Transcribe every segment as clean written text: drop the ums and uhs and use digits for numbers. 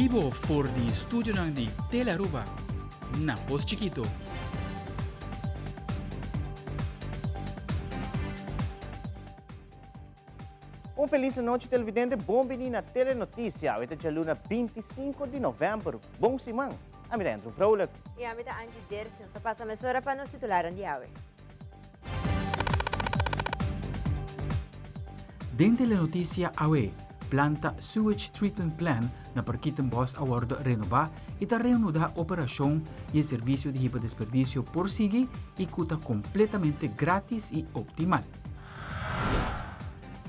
bibo for di studionan di Telearuba na Pos Chikito. Un felis anochi televidente, bon bini na Telenoticia. Awe ta djaluna 25 di november. Bon siman. Ami ta Andrew Vrolijk. I ami ta Angie Dirks. Nos ta pasa mesora pa nos titularan di awe. Den Telenoticia awe, planta Sewage Treatment Plant na Parkietenbos a wordo renoba y ta reanuda operacion y e servicio di hiba desperdicio por sigui y cu ta completamente gratis y optimal.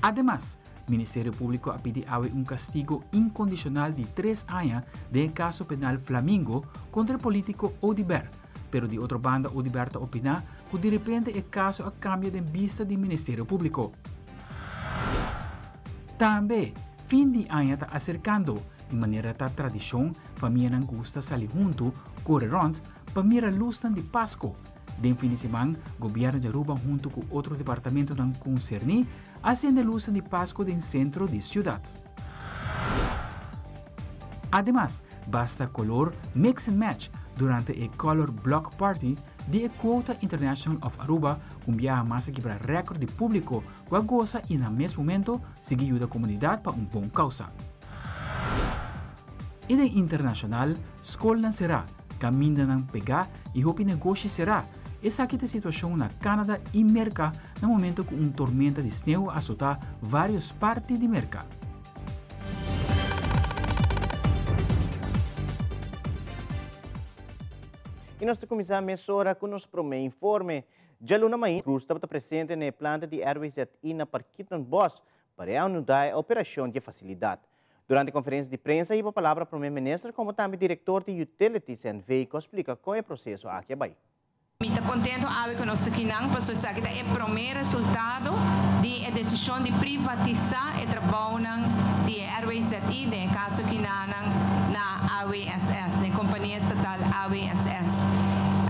Ademas, Ministerio Publico a pidi awe un castigo incondicional di tres aña den e caso penal Flamingo contra e politico Oduber, pero di otro banda Oduber ta opina cu direpente e caso a cambia den bista di Ministerio Publico. Tambe, fin di aña ta acercando y manera ta tradicion famianan gusta sali hunto core rond pa mira luznan di Pasco. Den fin di siman, Gobierno di Aruba hunto cu otro departamentonan concerni a cende luznan di Pasco den centro di ciudad. Ademas, basta color mix and match durante e Color Block Party di e Quota International of Aruba cu un biaha mas a kibra record di publico cu a goza y na mes momento sigui yuda comunidad pa un bon causa. Y den internacional, scolnan cera, camindanan pega y hopi negoshi cera. Esaki ta e situacion na Canada y Merca na momento cu un tormenta di sneeuw a azota varios parti di Merca. Y nos ta cuminsa mesora cu nos prome informe. Djaluna mainta Cruz tabata presente na e planta di RWZI na Parkietenbos pa reanuda e operacion di e facilidad. Durante conferencia di prensa hiba palabra Prome Minister como tambe Director di Utilities NV cu a splica con e proceso aki a bay. Mi ta contento awe cu nos ta kinan pasobra esaki ta e prome resultado di e decision di privatisa e trabounan di e RWZI, den e caso kinanan na AWSS, na e compania estatal AWSS.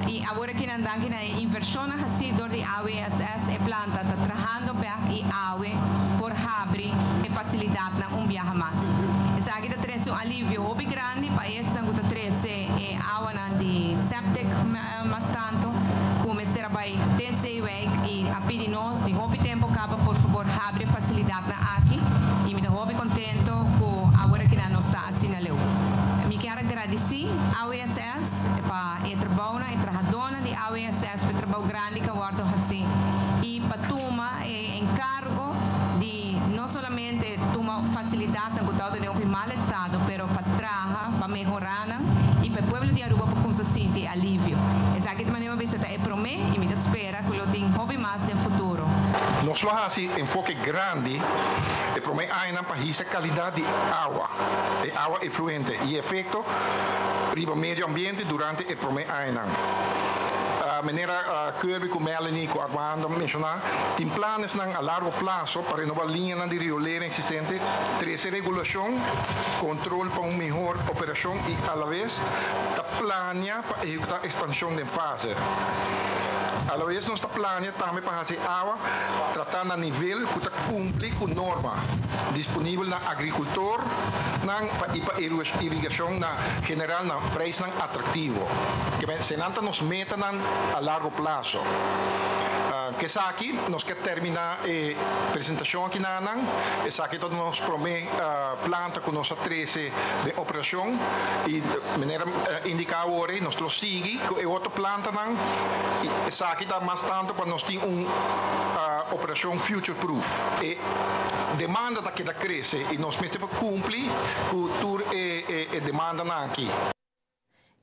Y awor akinan danki na e inversionnan haci dor di AWSS e planta ta trahando bek y awe por habri e facilidadnan un biaha mas. Esaki ta trece un alivio hopi grandi pa esnan cu ta trece e awanan di septic mas tanto cu mester a bay te Zeewijk y a pidi nos di hopi tempo caba por fabor habri e facilidadnan aki y mi ta hopi contento cu awor akinan nos ta asina leu. Mi kier a gradici AWSS pa e trabounan, e trahadonan di AWSS pa e trabou grandi cu a wordo haci y pa tuma e encargo di no solamente tuma facilidadnan cu tawata den hopi mal estado pero pa traha pa mehora nan y pa e pueblo di Aruba por cunsa sinti e alivio. Esaki ta manera mi a bisa ta e prome y mi ta spera cu lo tin hopi mas den futuro. Nos lo haci enfoke grandi e prome añanan pa hisa calidad di awa, e awa efluente y efecto riba medio ambiente durante e prome añanan. Manera Kirby cu Melanie cu Armando a menciona, tin planesnan a largo plazo pa renoba liñanan di riolera existente, trece regulacion, control pa un mehor operacion y alaves ta plania pa ehecuta expansion den fase. Alaves nos ta plania tambe pa haci awa trata na nivel cu ta cumpli cu norma, disponibel na agricultornan pa y pa irigacion na general na prijsnan atractivo. Esnan ta nos metanan a largo plazo. Cu esaki nos ke termina e presentacion aki na nan. Esaki ta nos prome planta cu nos a trece den operacion y manera indica awor ey nos lo sigui cu e otro plantanan y esaki ta mas tanto pa nos tin un operacion future proof. E demanda ta keda crece y nos mester por cumpli cu tur e demandanan aki.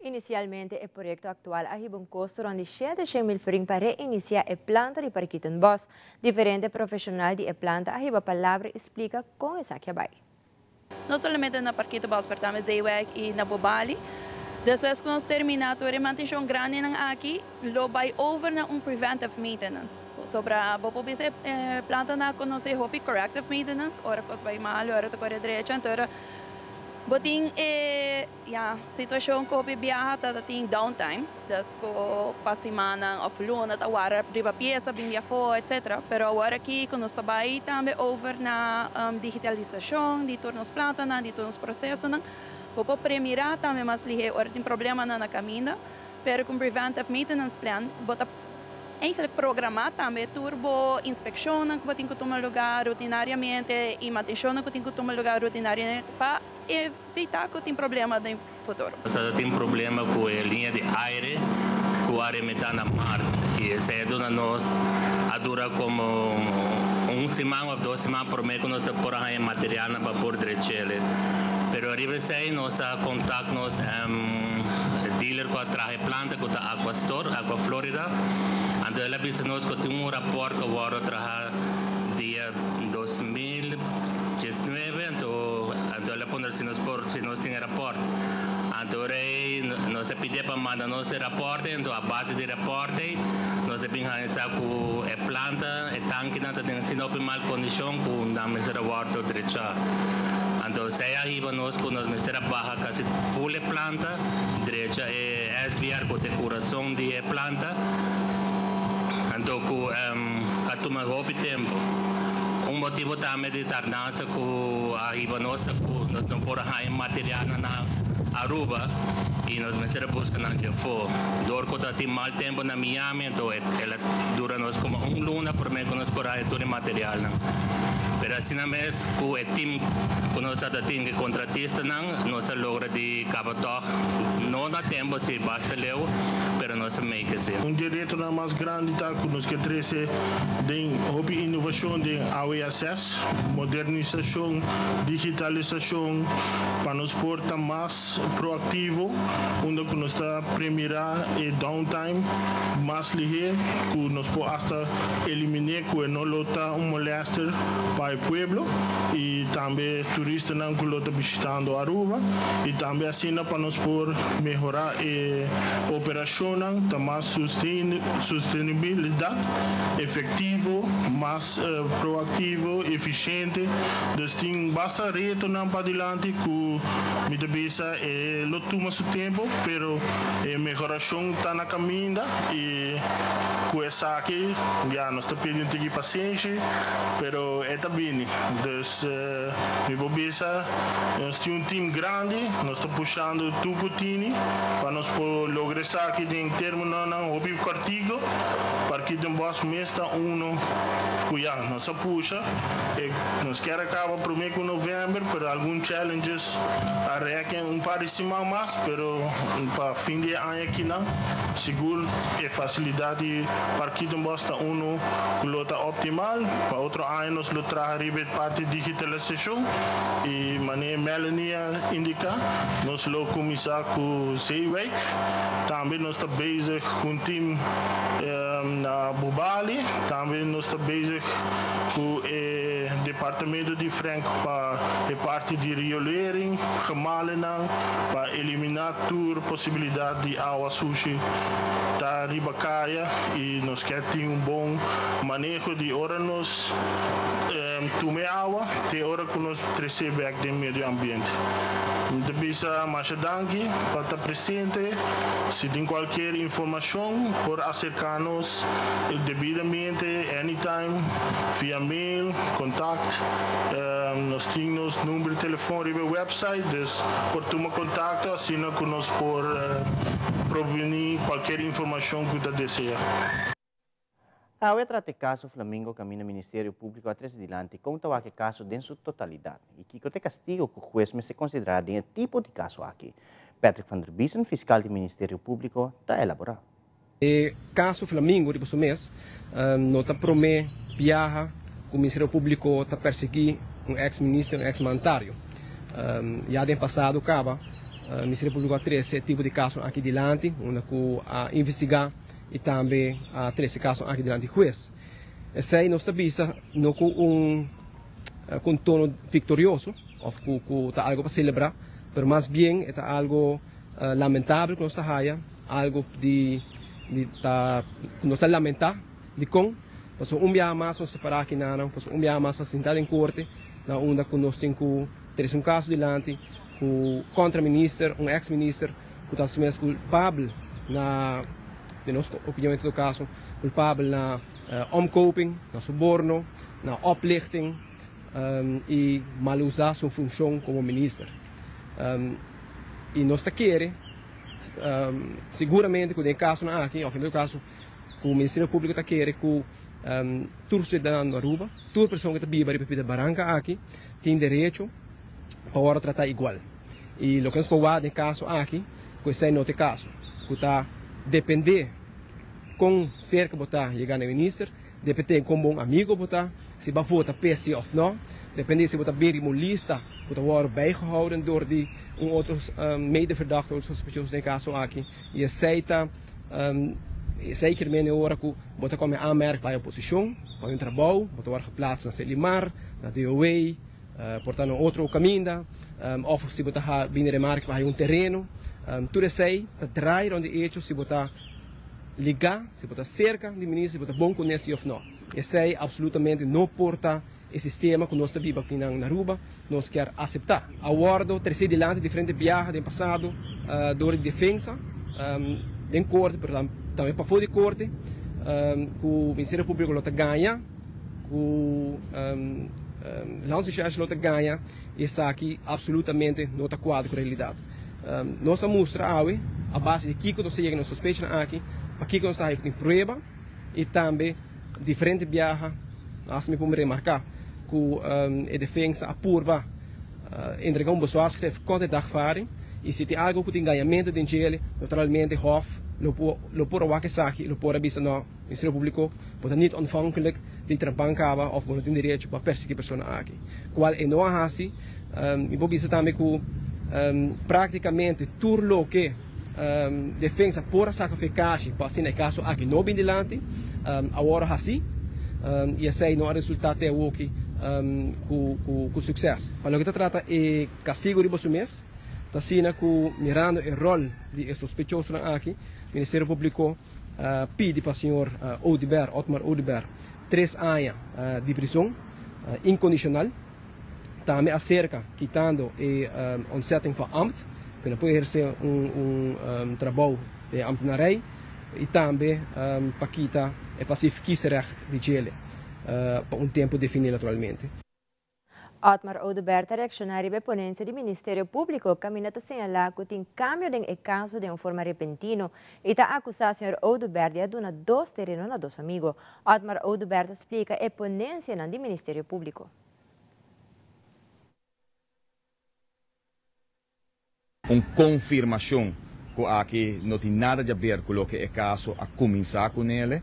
Inicialmente e proyecto actual a hiba un costo rond di 700 mil florin pa reinicia e planta di Parkietenbos. Diferente profesional di e planta a hiba palabra y splica con esaki a bay. No solamente na Parkietenbos, pero tambe Zeewijk y na Bobali. Despues cu nos termina tur e mantencion grandi nan aki, lo bay over na un preventive maintenance. Sobra bo por bisa e planta na conoce hopi corrective maintenance, ora cos bay malo, ora ta core drecha, anto ora bo tin e ya situacion cu hopi biaha ta tin downtime, dus cu pa simannan of luna ta warda riba pieza bin di afo, etc. Pero awor aki cu nos ta bay tambe over na digitalisacion di tur nos plantanan, di tur nos procesonan. Bo por premira tambe mas lihe ora tin problemanan na caminda, pero cu preventive maintenance plan bo ta eigenlijk programa tambe tur bo inspeccionnan cu bo tin cu tuma lugar rutinariamente y mantencionnan cu tin cu tuma lugar rutinariamente pa evita cu tin problema den futuro. Nos a tin problema cu e liña di aire cu a remeta na maart y esey a duna nos a dura como un siman of dos siman prome cu nos a por a haña materialnan pa por drechele. Pero ariba esey nos a contact nos dealer cu a traha e planta cu ta Aquastor, Aqua Florida. Anto el a bisa nos cu tin un rapport cu a wordo traha dia 2019 anto anto el a puntra si nos por si nos tin e rapport. Anto ora ey nos a pidie pa manda nos e raporte anto a base di raporte nos a bin haña sa cu e planta e tankinan ta den asina hopi mal condicion cu nan mester a wordo drecha. Anto esey a hiba nos cu nos mester a baha casi full e planta, drecha e SBR cu ta e curason di e planta, anto cu a tuma hopi tempo. Un motibo tambe di tardansa cu a hiba nos ta cu nos no por a haña materialnan na Aruba y nos mester a busca nan djafó. Dor cu ta tin mal tempo na Miami anto el a dura nos como un luna prome cu nos por haña tur e materialnan. Pero asina mes cu e team cu nos a ta tin e contratistanan nos a logra di caba tog, no na tempo si basta leu, pero nos a make si. Un di e retonan mas grandi ta ku nos ke trese den hopi inovashon den AWSS, modernisashon, digitalisashon, pa nos por ta mas proaktivo unda ku nos ta premirá e downtime mas lihé ku nos por asta eliminé ku e no lo ta un molèster pa e pueblo i tambe turistanan ku lo ta bishitando Aruba i tambe asina pa nos por mehorá e operashonnan ta mas sustenibilidat, efektivo, mas proaktivo, efisiente. Dus tin basta retonan padilanti ku mi ta bisa e lo tuma su tempu, pero e mehorashon ta na kaminda i ku esaki ya nos ta pidi un tiki pasenshi, pero e ta bini. Dus mi por bisa nos tin un team grandi, nos ta pushando tur ku tini pa nos por logra esaki den terminonan hopi kòrtiku. Parkietenbos mes ta uno ku ya nos a pusha. E nos kier a kaba promé ku novèmber, pero algun challenges a reken un par di siman mas, pero pa fin di e aña akinan sigur e fasilidat di Parkietenbos ta uno ku lo ta optimal. Pa otro aña nos lo traha riba e parti digitalisashon i manera Melanie a indiká nos lo kuminsá ku Zeewijk. Tambe nos ta bezig ku un team na Bubali. Tambe nos ta bezig ku e departamento di Frank pa e parti di riolering, gemalenan, pa eliminá tur posibilidat di awa sushi ta riba kaya i nos ke tin un bon maneho di ora nos tuma e awa te ora ku nos tres'é bèk den medio ambiente. Mi ta bisa masha danki pa ta presente. Si tin kualkier informashon por aserká nos debidamente anytime via mail, kontakt. Nos tin nos number di telefon riba e website, dus por tuma kontakto asina ku nos por provení kualkier informashon ku ta desea. Awe a trata e kaso Flamingo kaminda Ministerio Públiko a trese dilanti kon ta wak e kaso den su totalidat i kiko ta e kastigo ku hues mester konsiderá den e tipo di kaso aki. Patrick van der Biesen, fiskal di Ministerio Públiko, ta elaborá. E kaso Flamingo riba su mes no ta promé biaha ku Ministerio Públiko ta persiguí un eks minister, un eks mandario. Ya den pasado kaba Ministerio Públiko a trese e tipo di kasonan aki dilanti unda ku a investigá i tambe a trese kaso aki dilanti hues. Esei nos ta bisa no ku un ku un tono viktorioso òf ku ku ta algu pa selebrá, pero mas bien e ta algu lamentabel ku nos ta haya, algu di di ta ku nos ta lamentá. Dikon? Pasobra un biaha mas nos ta pará aki nanan, pasobra un biaha mas nos ta sintá den korte na unda ku nos tin ku trese un kaso dilanti ku kontra minister, un eks minister ku ta su mes kulpabel na, den nos opinion en todo kaso, kulpabel na omkoping, na soborno, na oplichting i mal usa su funshon komo minister. I nos ta kere siguramente ku den e kasonan aki òf en todo kaso ku Ministerio Públiko ta kere ku tur siudadano di Aruba, tur persona ku ta biba riba e pida baranka aki tin derecho pa wòrdu tratá igual. I loke nos por wak den e kaso aki ku esei no ta e kaso, ku ta dependé kon serka bo ta yega na e minister, dependé kon bon amigo bo ta, si bo a vota p'e si òf no, dependé si bo ta bin riba un lista ku ta wòrdu bijgehouden dor di un otro medeverdachte òf sospechoso den e kaso aki. I esei ta esei kier mende ora ku bo ta kome aanmerk pa e posishon, pa un trabou, bo ta wòrdu geplaats na Selimar, na DOW, por ta na otro kaminda, òf si bo ta bini remarke pa haña un tereno. Tur esei ta draai rònt di echo si bo ta ligá, si bo ta serka di minister, si bo ta bon kuné si òf no. Esei absolutamente no por ta e sistema ku nos ta biba aki na Aruba, nos kier aseptá. A wòrdu tresé dilanti diferente biaha den pasado dor di defensa den korte, pero tambe pafó di korte, ku Ministerio Públiko lo ta gaña, ku Landsrecherche lo ta gaña, i esaki absolutamente no ta kuadra ku realidat. Nos a mustra awe a base di kiko nos ta yega na nos sospechanan aki, pakiko nos ta haña ku tin prueba i tambe diferente biaha. Hasta mi por remarca cu e defensa a purba entrega un bezwaarschrift contra e dagvaarding y si tin algo cu tin gañamento den djele, naturalmente Hof lo por a wak esaki y lo por a bisa no, Ministerio Publico, bo ta niet ontvankelijk di trampan caba of bo no tin derecho pa persigui e persona aki. Cual e no a haci. Mi por bisa tambe cu practicamente tur loke defensa por a saca fe cashi pa asina e caso aki no bin dilanti, awor a haci y esey no a resulta te awoki cu succes. Pa loke ta trata e castigo riba su mes, ta asina cu mirando e rol di e sospechosonan aki, Ministerio Publico a pidi pa señor Oduber, Otmar Oduber, tres aña di prison incondicional. Tambe acerca kitando e ontzetting van ambt, ku no por eherce un trabou den ambtenarij, i tambe pa kita e passief kiesrecht di djele pa un tempo defini naturalmente. Otmar Oduber ta reakshoná riba e ponensia di Ministerio Públiko kaminda ta señalá ku tin kambio den e kaso den un forma repentino i ta akusá señor Oduber di a duna dos tereno na dos amigo. Otmar Oduber ta splika e ponensianan di Ministerio Públiko. Un konfirmashon ku aki no tin nada di aber ku loke e kaso a kuminsá ku nele.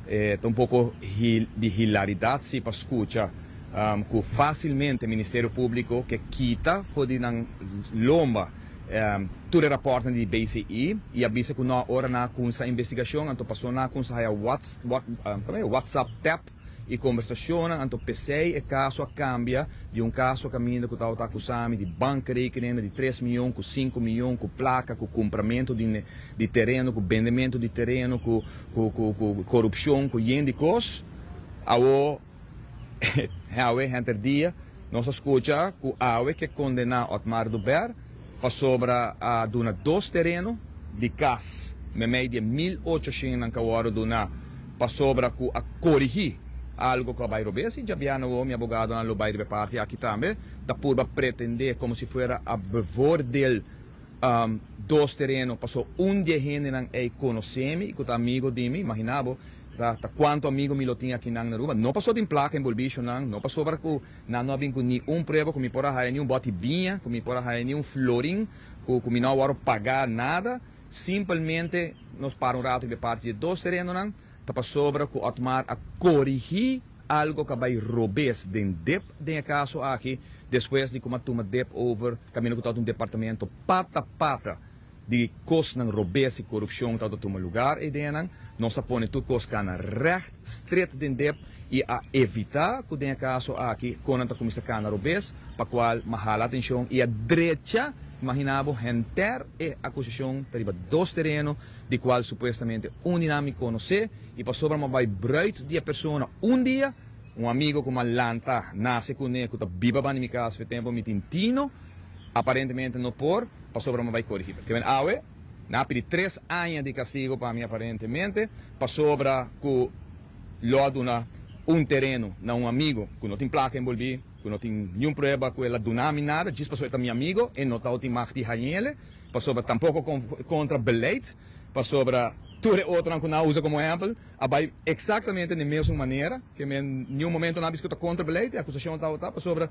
E ta un poko di hilaridat si pa skucha ku fásilmente Ministerio Públiko ke kita for di nan lomba tur e rapòrtnan di BCI i a bisa ku no ora nan a kunsa investigashon anto paso nan a kunsa haya WhatsApp tap E kombersashonnan anto p'esei e kaso a kambia di un kaso kaminda ku tabata akusá mi di bankrekeningen di tres mion ku sinku mion ku plaka ku kumpramentu di di tereno ku bendementu di tereno ku ku ku ku korupshon ku yen di kos. Awo awe henter dia nos a skucha ku awe ke kondená Otmar Duber pasobra a duna dos tereno di kas memei di e 1800 nan ku a wòrdu duná pasobra ku a korigí algo ku a bai robes i djabiano awo mi abogadonan lo bai riba e parti aki tambe ta purba pretendé komo si fuera a bevoordeel dos tereno paso un di e hendenan ei konosé mi i ku ta amigo di mi, imaginá bo ta ta kuantu amigo mi lo tin akinan na Aruba no paso tin plaka enbolbí nan no pasobra ku Nan no a bin ku ni un prueba ku mi por a haya ni un bòti biña, ku mi por a haya ni un florin, ku ku mi no a wòrdu pagá nada. Simpelmente nos para un ratu riba e parti di e dos terenonan, ta pasobra ku Otmar a korigí algo ku a bai robes den dip den e kaso aki, despues di ku mi a tuma dip over kaminda ku tabata un departamento pata pata di kosnan robes i korupshon tabata tuma lugar ei den nan. Nos a pone tur kos kana règt, stret den dep i a evitá ku den e kaso aki konan ta kuminsá kana robes, pa kual ma hala atenshon i a drecha, imaginá bo, henter e akusashon ta riba dos tereno di kual supuestamente un di nan mi konosé i pasobra mi a bai bruid di e persona un dia, un amigo ku mi a lanta nase kuné ku ta biba banda di mi kas fe tempu mi tin tino, aparentemente no por. Pasobra mi a bai korigí. Ke men awe, nan a pidi tres aña di kastigo pa mi aparentemente, pasobra ku lo a duna un tereno na un amigo ku no tin plaka enbolbí, ku no tin niun prueba ku el a duna mi nada, djis pasobra e ta mi amigo, e no tabatin mag di hañ'ele. pasobra tampoko kontra beleid, pasobra tur e otronan ku nan a usa komo ehèmpel a bai eksaktamente na e mesun manera, ke men niun momento nan a bisa ku ta kontra beleid, e akusashon tabata pasobra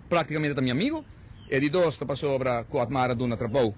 praktikamente ta mi amigo, e di dos ta pasobra ku Otmar a duna trabou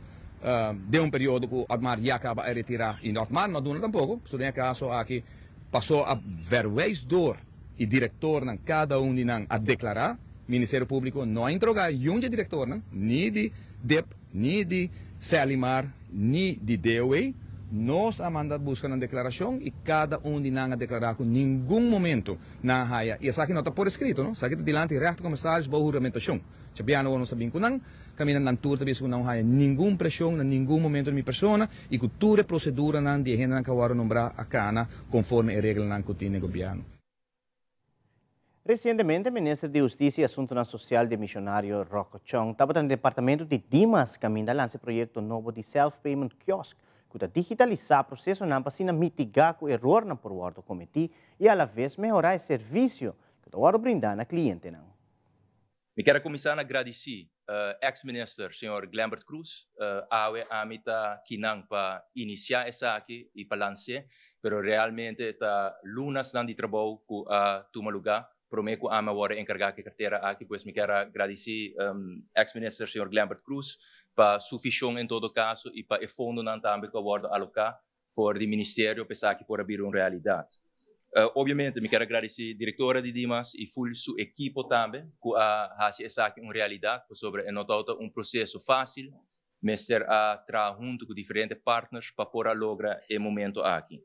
den un periodo ku Otmar ya kaba a retirá i Otmar no a duna tampoko, pasobra den e kaso aki pasó a verwijs door i direktornan kada un di nan a deklará. Ministerio Públiko no a interogá yun dje direktornan, ni di dip, ni di Serlimar, ni di DOW. Nos a manda buska nan deklarashon i kada un di nan a deklará ku ningun momento nan a haya, i esaki no ta por eskrito no, esaki ta dilanti rèchterkommissaris bou huramentashon. Djabièrnè awor nos ta bin ku nan, kaminda nan tur ta bisa ku nan no haya ningun preshon na ningun momento di mi persona i ku tur e proseduranan di e hendenan ku a wòrdu nombrá a kana konforme e reglanan ku tin den gobièrnu. Resientemente Minister di Hustisia i Asuntunan Sosial demisionario Rocco Chong tabata na departamento di Dimas kaminda a lansa e proyekto nobo di Self Payment Kiosk ku ta digitalisá prosesonan pa asina mitigá ku erornan por wòrdu kometí i alaves mehorá e servisio ku ta wòrdu brindá na klientenan. Mi kier a kuminsá na gradisí eks minister señor Glenbert Croes. Awe ami ta kinan pa inisiá esaki i pa lans'é, pero realmente ta lunasnan di trabou ku a tuma lugá promé ku ami a wòrdu enkargá ku e kartera aki. Pues mi kier a gradisí eks minister señor Glenbert Croes pa su vishon en todo kaso i pa e fondonan tambe ku a wòrdu aloká for di ministerio pa esaki por a bira un realidat. Obviamente mi kier a gradisi direktora di Dimas i ful su ekipo tambe ku a hasi esaki un realidat pasobra e no tabata un proseso fásil, mester a traha huntu ku diferente partners pa por a logra e momento aki.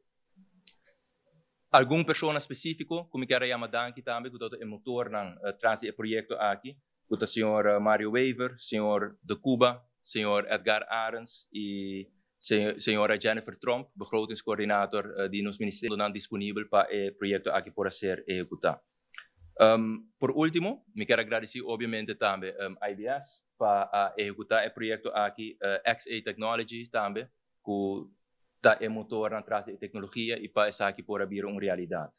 Algun persona spesífiko ku mi kier a yama danki tambe ku tabata e motornan tras di e proyekto aki, ku ta señor Mario Wever, señor De Cuba, señor Edgar Arends i señora Jennifer Tromp, begrotingscoördinator di nos ministerio, nan disponibel pa e proyekto aki por a ser ehekutá. Por último, mi kier a gradisí obviamente tambe IBS pa a ehekutá e proyekto aki, XA Technologies tambe, ku ta e motornan tras di e teknologia i pa esaki por a bira un realidat.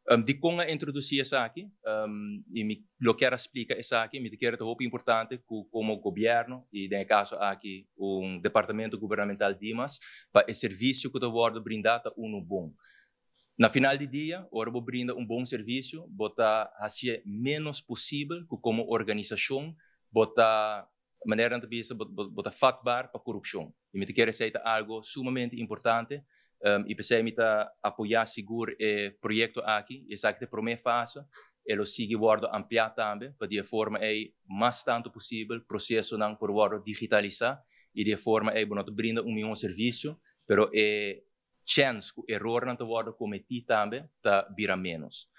Dikon a introdusí esaki? I mi lo kier a splika esaki, mi ta kere ta hopi importante ku komo gobièrnu i den e kaso aki un departamento gubernamental Dimas pa e servisio ku ta wòrdu brindá ta unu bon. Na final di dia, ora bo brinda un bon servisio, bo ta hasié ménos posibel ku komo organisashon bo ta Manera nan ta bisa bo bo ta vatbaar pa korupshon. I mi ta kere esei ta algo sumamente importante i p'esei mi ta apoyá sigur e proyekto aki. I esaki ta e promé fase, e lo sigui wòrdu ampliá tambe pa di e forma ei mas tantu posibel prosesonan por wòrdu digitalisá i di e forma ei bo no ta brinda un mihó servisio pero e chèns ku erornan ta wòrdu kometí tambe ta bira ménos.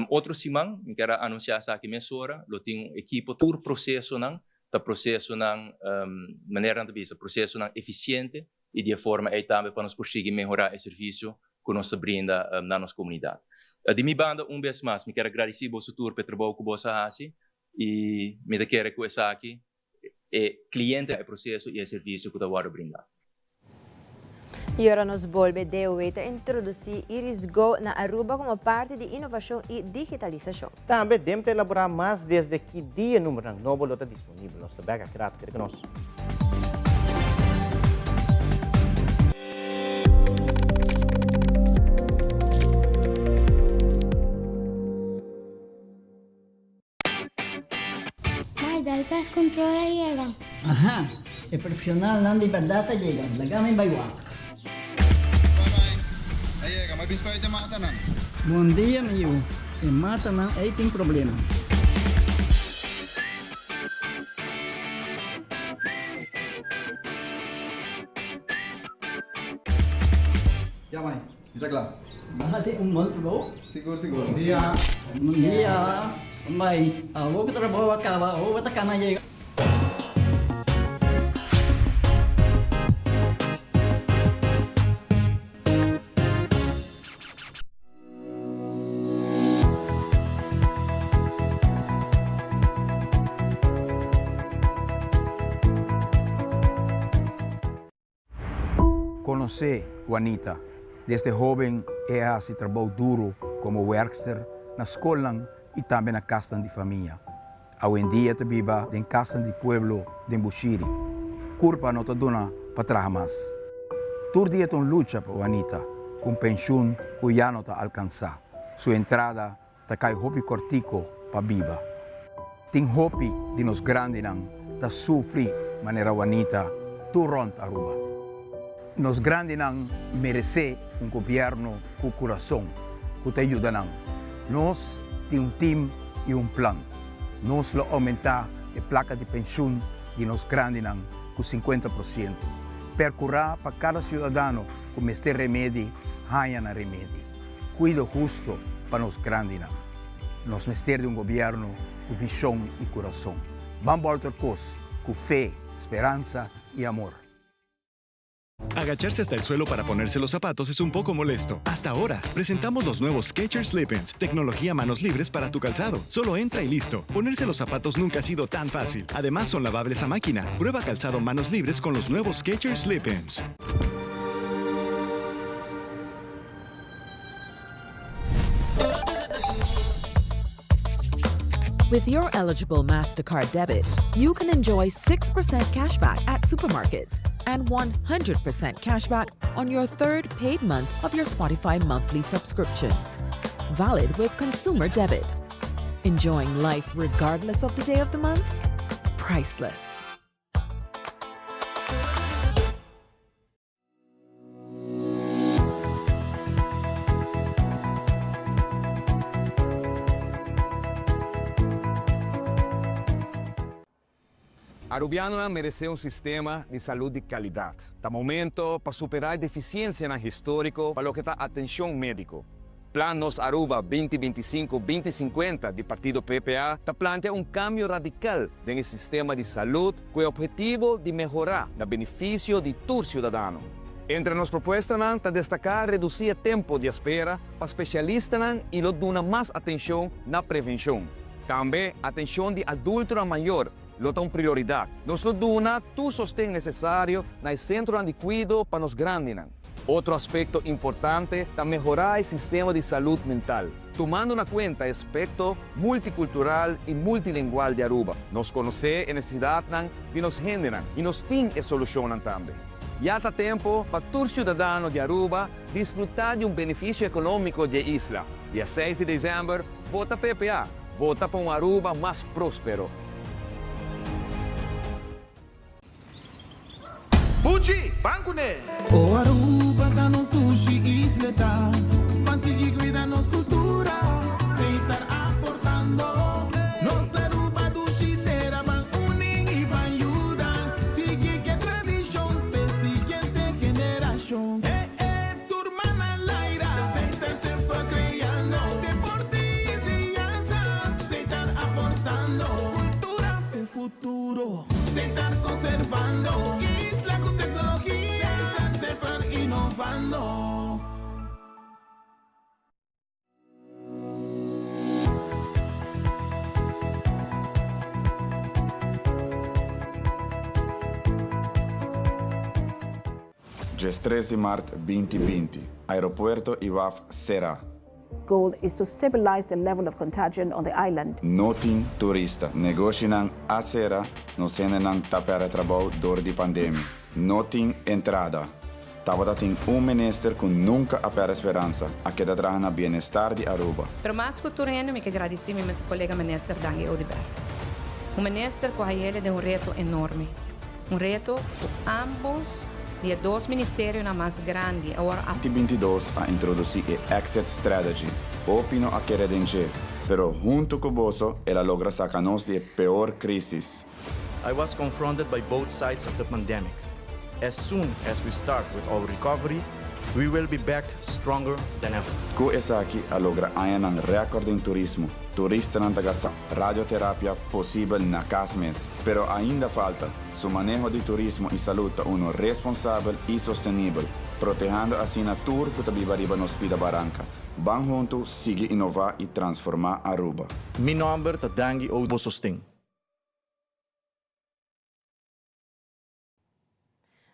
Otro siman, mi kier a anunsiá esaki mesora, lo tin un ekipo tur prosesonan ta prosesonan, manera nan ta bisa, prosesonan efisiente i di e forma ei tambe pa nos por sigui mehorá e servisio ku nos ta brinda na nos komunidat. Di mi banda un bes mas mi kier a gradisí boso tur pa e trabou ku boso a hasi i mi ta kere ku esaki e cliente e proceso y e servicio cu ta wordo brinda. Y ora nos bolbe DOW ta introduci Iris Go na Aruba como parti di innovacion y digitalisacion. Tambe dem ta elabora mas desde ki dia numbernan nobo lo ta disponibel. Nos ta bek aki rato, keda cu nos. Mai, dal gas control a yega. Aha, e profesionalnan di berdad a yega. Laga mi bai wak. Bye bye. A yega, mi a bin spuit e matanan. Bon dia, mi yu. E matanan ei tin problema. Ya, mai. Mi ta kla. Bo hasi un bon trabou. Sigur, sigur. Bon dia. Bon dia. Bai, awor ku trabou a kaba, awor bo ta kana yega. Konosé Juanita. Desde hóben e a hasi trabou duru komo wèrkster na skolnan i tambe na kasnan di famia. Awendia e ta biba den kasnan di pueblo den Bushiri. Kurpa no ta duna pa traha mas. Tur dia ta un lucha pa Juanita, ku un penshun ku ya no ta alkansá. Su entrada ta kai hopi kòrtiko pa biba. Tin hopi di nos grandinan ta sufri manera Juanita tur rònt Aruba. Nos grandinan meresé un gobièrnu ku kurason ku ta yuda nan. Nos tin un tim i un plan. Nos lo oumentá e plaka di penshun di nos grandinan ku 50%. Perkurá pa kada siudadano ku mester remedi haña nan remedi. Kuido husto pa nos grandinan. Nos mester di un gobièrnu ku vishon i kurason. Ban bòlter kos ku fe, speransa i amor. Agacharse hasta el suelo para ponerse los zapatos es un poco molesto. Hasta ahora, presentamos los nuevos Skechers Slip-ins, tecnología manos libres para tu calzado. Solo entra y listo. Ponerse los zapatos nunca ha sido tan fácil. Además, son lavables a máquina. Prueba calzado manos libres con los nuevos Skechers Slip-ins. With your eligible MasterCard debit, you can enjoy 6% cashback at supermarkets and 100% cashback on your third paid month of your Spotify monthly subscription. Valid with consumer debit. Enjoying life regardless of the day of the month? Priceless. Arubianonan merece un sistema di salud di calidad. Ta momento pa supera e deficiencianan historico pa loke ta atencion medico. Plan Nos Aruba 2025, 2050 di partido PPA ta plantea un cambio radical den e sistema di salud cu e obhetivo di mehora na beneficio di tur ciudadano. Entre nos propuestanan ta destaca reduci e tempo di espera pa specialistanan y lo duna mas atencion na prevencion. Tambe atencion di adultonan mayor lo ta un prioridad. Nos lo duna tur sosten necesario na e centronan di cuido pa nos grandinan. Otro aspecto importante ta mehora e sistema di salud mental, tumando na cuenta e aspecto multicultural y multilingual di Aruba. Nos conoce e necesidadnan di nos hendenan y nos tin e solucionnan tambe. Ya ta tempo pa tur ciudadano di Aruba disfruta di un beneficio economico di e isla. Dia seis di december, vota PPA, vota pa un Aruba mas prospero. Buchi, ban kuné! O Aruba ta nos dushi isleta, ban sigui cuida nos cultura, Setar aportando. Nos Aruba dushi tera, ban uni y ban yuda, sigui ke tradicion p'e siguiente generacion. E e tur man al aire, Setar semper creando, deporte y enseñanza, Setar aportando, cultura p'e futuro. Setar conservando isla cu tecnologia. Setar semper innovando. Diestres di mart 2020, Aeropuerto y waf sera. Goal is to stabilize the level of contagion on the island. No tin turista. Negoshinan a sera, nos hendenan ta pèrdè trabou dor di pandemia. No tin entrada. Tabata tin un minister ku nunka a pèrdè speransa, a keda traha na bienestar di Aruba. Pero mas ku tur hende mi ke gradisí mi kolega minister Dangui Oduber. Un minister ku a hele den un reto enorme. Un reto ku ambos di e dos ministerionan mas grandi awor a. 2022 a introduci e Exit Strategy. Hopi no a kere den dje, pero hunto cu boso el a logra saca nos di e peor crisis. I was confronted by both sides of the pandemic. As soon as we start with our recovery, we will be back stronger than ever. Cu esaki a logra añanan record den turismo. Turistanan ta gasta radioterapia posibel na cas mes. Pero ainda falta. Su maneho di turismo y salud ta uno responsabel y sostenibel, protehando asina tur cu ta biba riba nos pida baranca. Ban hunto sigui innova y transforma Aruba. Mi nomber ta Dangui Oduber Sosten.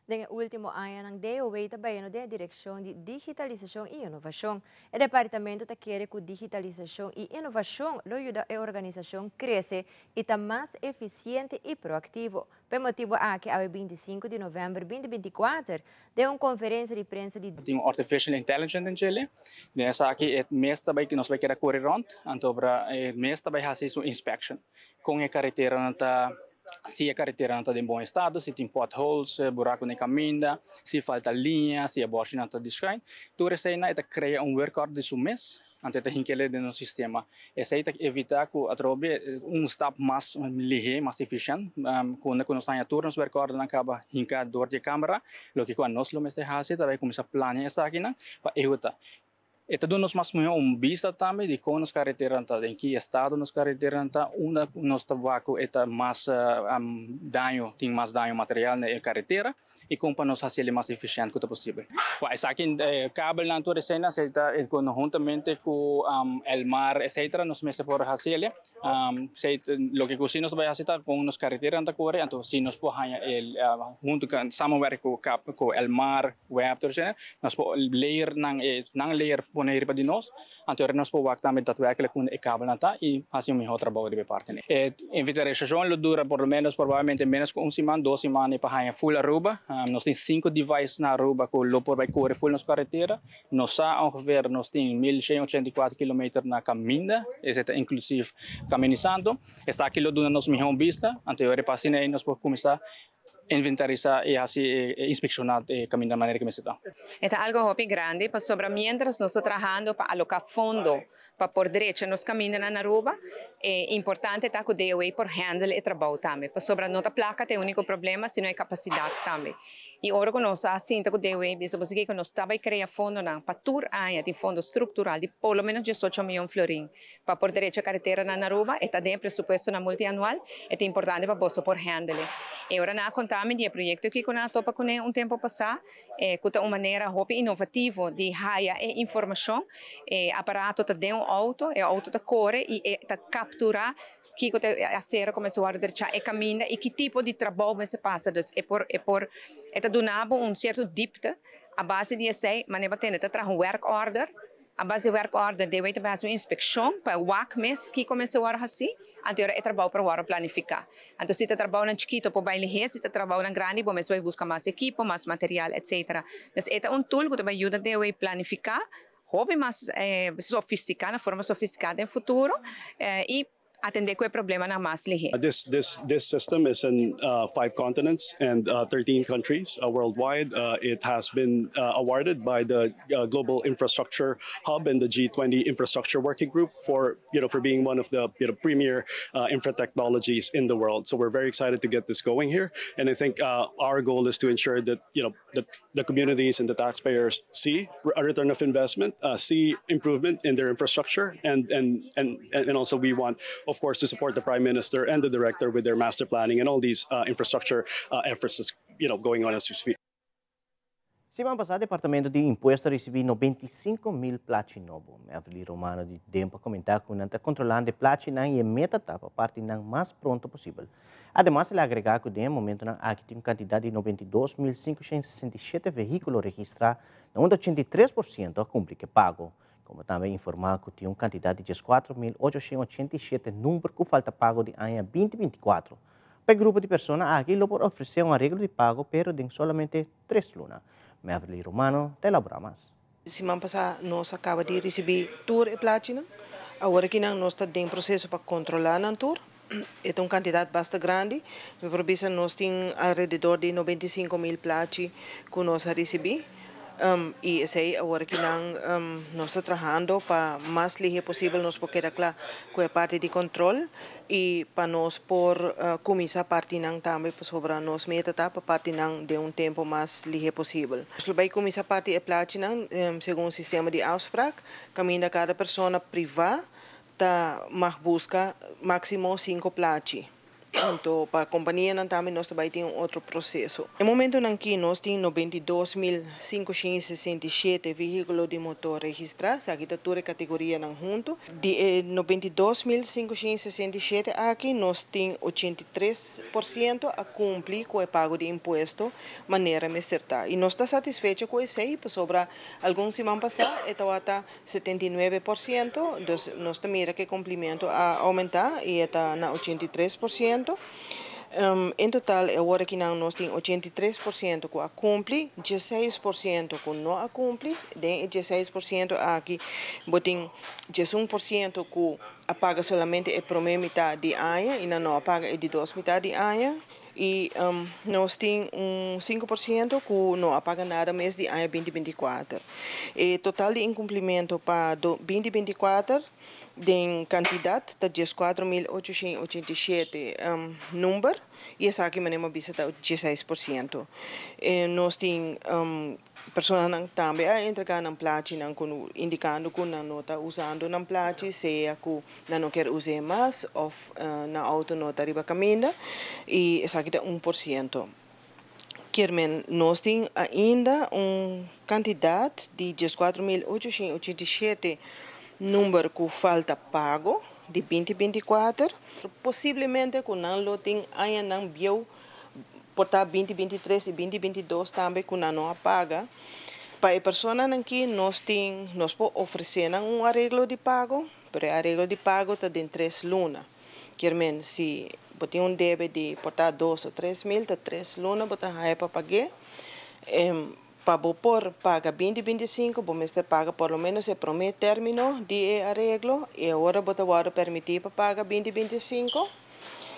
Den e ultimo añanan DOW ta bayendo den e direccion di digitalisacion y innovacion. E departamento ta kere cu digitalisacion y innovacion lo yuda e organisacion crece y ta mas eficiente y proactivo. Pa e motibo aki awe 25 di november 2024 den un conferencia di prensa di. Tin un artificial intelligent den djele. Den esaki e mes ta bay nos bay keda kore rond anto bra e mes ta bay hasi su inspection con e careteranan ta si e kareteranan ta den bon estado, si tin potholes, buraku den kaminda, si falta liña, si e bòrshinan ta di schuin. Tur eseinan e ta krea un werkòrder di su mes, anto e ta hink'e den nos sistema. Esei ta evitá ku atrobe un stap mas lihé, mas efishènt, ku unda ku nos haña tur nos werkòrdernan kaba hinká dor di e kamera. Loke ku anos lo mester hasi ta bai kuminsá plania esakinan pa ehutá. E ta duna nos mas mihó un bista tambe di kon nos kareteranan ta, den ki estado nos kareteranan ta, unda nos ta wak ku e ta mas daño, tin mas daño material na e karetera i kon pa nos hasiel mas efishènt ku ta posibel. Wak esaki kabelnan tur eseinan esei ta konhuntamente ku Elmar etcetera nos mester por hasiel. Esei loke ku si nos ta bai hasi ta kon nos kareteranan ta kore anto si nos por haña e huntu samenwerk ku ku Elmar. Web tur esei nos por layer nan e nan layer pone riba di nos anto ora nos por wak tambe daadwerkelijk unda e kabelnan ta y haci un mihor trabou riba e parti ne. E inventarisacion lo dura por lo menos probablemente menos cu un siman dos siman pa haña full Aruba. Nos tin cinco device na Aruba cu lo por bay core full nos carretera. Nos sa ongeveer nos tin 1184 kilometer na caminda esei ta inclusief Camin'i Santo. Esaki lo duna nos mihor bista anto ora pa asina nos por cuminsa inventarisá i hasi e inspekshoná e kaminda manera ku mester ta. E ta algo hopi grandi pasobra mientras nos ta trahando pa aloká fondo pa por drecha nos kamindanan na Aruba, e importante ta ku DOA por handle e trabou tambe pasobra no ta plaka ta e úniko problema sino e kapasidat tambe. I ora ku nos a sinta ku DOA bisa bo si kiko nos ta bai krea fondonan pa tur aña tin fondo struktural di por lo menos diesocho mion florin Pa por derecha kareteranan na Aruba, e ta den e presupuestonan multianual, e ta importante pa boso por handle. E ora nan a konta mi di e proyekto aki ku nan a topa kuné un tempu pasá, ku ta un manera hopi inovativo di haya e informashon. E aparato ta den un outo, e outo ta kore i e ta kapturá kiko ta e asera ku mester wòrdu derechá, e kaminda i ki tipo di trabou mester pasa. Dus e por e por e ta duna bo un sierto dipte. A base di esei, manera bo tende ta traha un werkorder. A base di werkorder debe ta hasi un inspekshon pa e wak mes kiko mester wòrdu hasi, anto ora e trabou por wòrdu planifiká. Anto si ta trabounan chikito por bai lihé, si ta trabounan grandi bo mester bai buska mas ekipo, mas material etcetera. Dus e ta un tool ku ta bai yuda DOW planifiká hopi mas sofistiká, na forma sofistiká den futuro i. Atendé ku e problemanan mas lihé. This this this system is in five continents and 13 countries worldwide. It has been awarded by the Global Infrastructure Hub and the G20 Infrastructure Working Group for you know for being one of the you know premier infra technologies in the world. So we're very excited to get this going here and I think our goal is to ensure that you know the the communities and the taxpayers see a return of investment, see improvement in their infrastructure and and and and also we want of course to support the prime minister and the director with their master planning and all these infrastructure efforts that's you know going on as we speak. Siman pasá Departamento di Impuesto a risibí 95,000 plachi nobo. Everly Romano di DEMP a komentá ku nan ta kontrolando e plachinan i e meta ta pa parti nan mas pronto posibel. Ademas el a agregá ku den e momentonan aki tin un kantidat di 92,567 vehíkulo registrá na unda 83% a kumpli ku e pago. Komo tambe a informá ku tin un kantidat di 14,887 number ku falta pago di aña 2024. Pa e grupo di persona aki lo por ofresé un areglo di pago pero den solamente tres luna. Meverly Romano ta elaborá mas. Siman pasá nos a kaba di risibí tur e plachinan. Awor akinan nos ta den proseso pa kontrolá nan tur. E ta un kantidat basta grandi. Mi por bisa nos tin alrededor di 95,000 plachi ku nos a risibí. I esei awor akinan nos ta trahando pa mas lihe posibel nos por keda kla ku e parti di kontrol i pa nos por kuminsá parti nan tambe pasobra nos meta ta pa parti nan den un tempu mas lihe posibel. Nos lo bai kuminsá parti e plachinan segun un sistema di afsprak kaminda kada persona privá ta mag buska máksimo sinku plachi. Anto pa kompanianan tambe nos ta bai tin un otro proseso. E momentonan ki nos tin 92 567 vehíkulo di motor registrá, esaki ta tur e kategorianan huntu. Di e 92 567 aki nos tin 83% a kumpli ku e pago di impuesto manera mester ta. I nos ta satisfecho ku esei pasobra algun siman pasá e tabata 79%, dus nos ta mira ku e kumplimentu a oumentá i e ta na 83%. En total awor akinan nos tin 83% ku a kumpli, 16% ku no a kumpli. Den e 16% aki bo tin 11% ku a paga solamente e promé mitat di aña i nan no a paga e di dos mitat di aña. I nos tin un 5% ku no a paga nada mes di aña 2024. E total di inkumplimentu pa 2024 den kantidat ta 14 887 number i esaki manera mi a bisa ta 16%. Nos tin personanan tambe a entregá nan plachinan ku indikando ku nan no ta usando nan plachi, sea ku nan no kier us'é mas òf nan outo no ta riba kaminda i esaki ta 1%. Kier men nos tin ainda un kantidat di 14 887 number ku falta pago di 2024. Posiblemente ku nan lo tin añanan bieu por ta 2023 i 2022 tambe ku nan no a paga. Pa e personanan aki nos tin nos por ofresé nan un areglo di pago, pero e areglo di pago ta den 3 luna. Kier men si bo tin un debe di por ta 2 o 3 mil, ta 3 luna bo ta haña pa pag'é. Pa bo por paga 2025 bo mester paga por lo menos e promé término di e areglo i ora bo ta wòrdu permití pa paga 2025.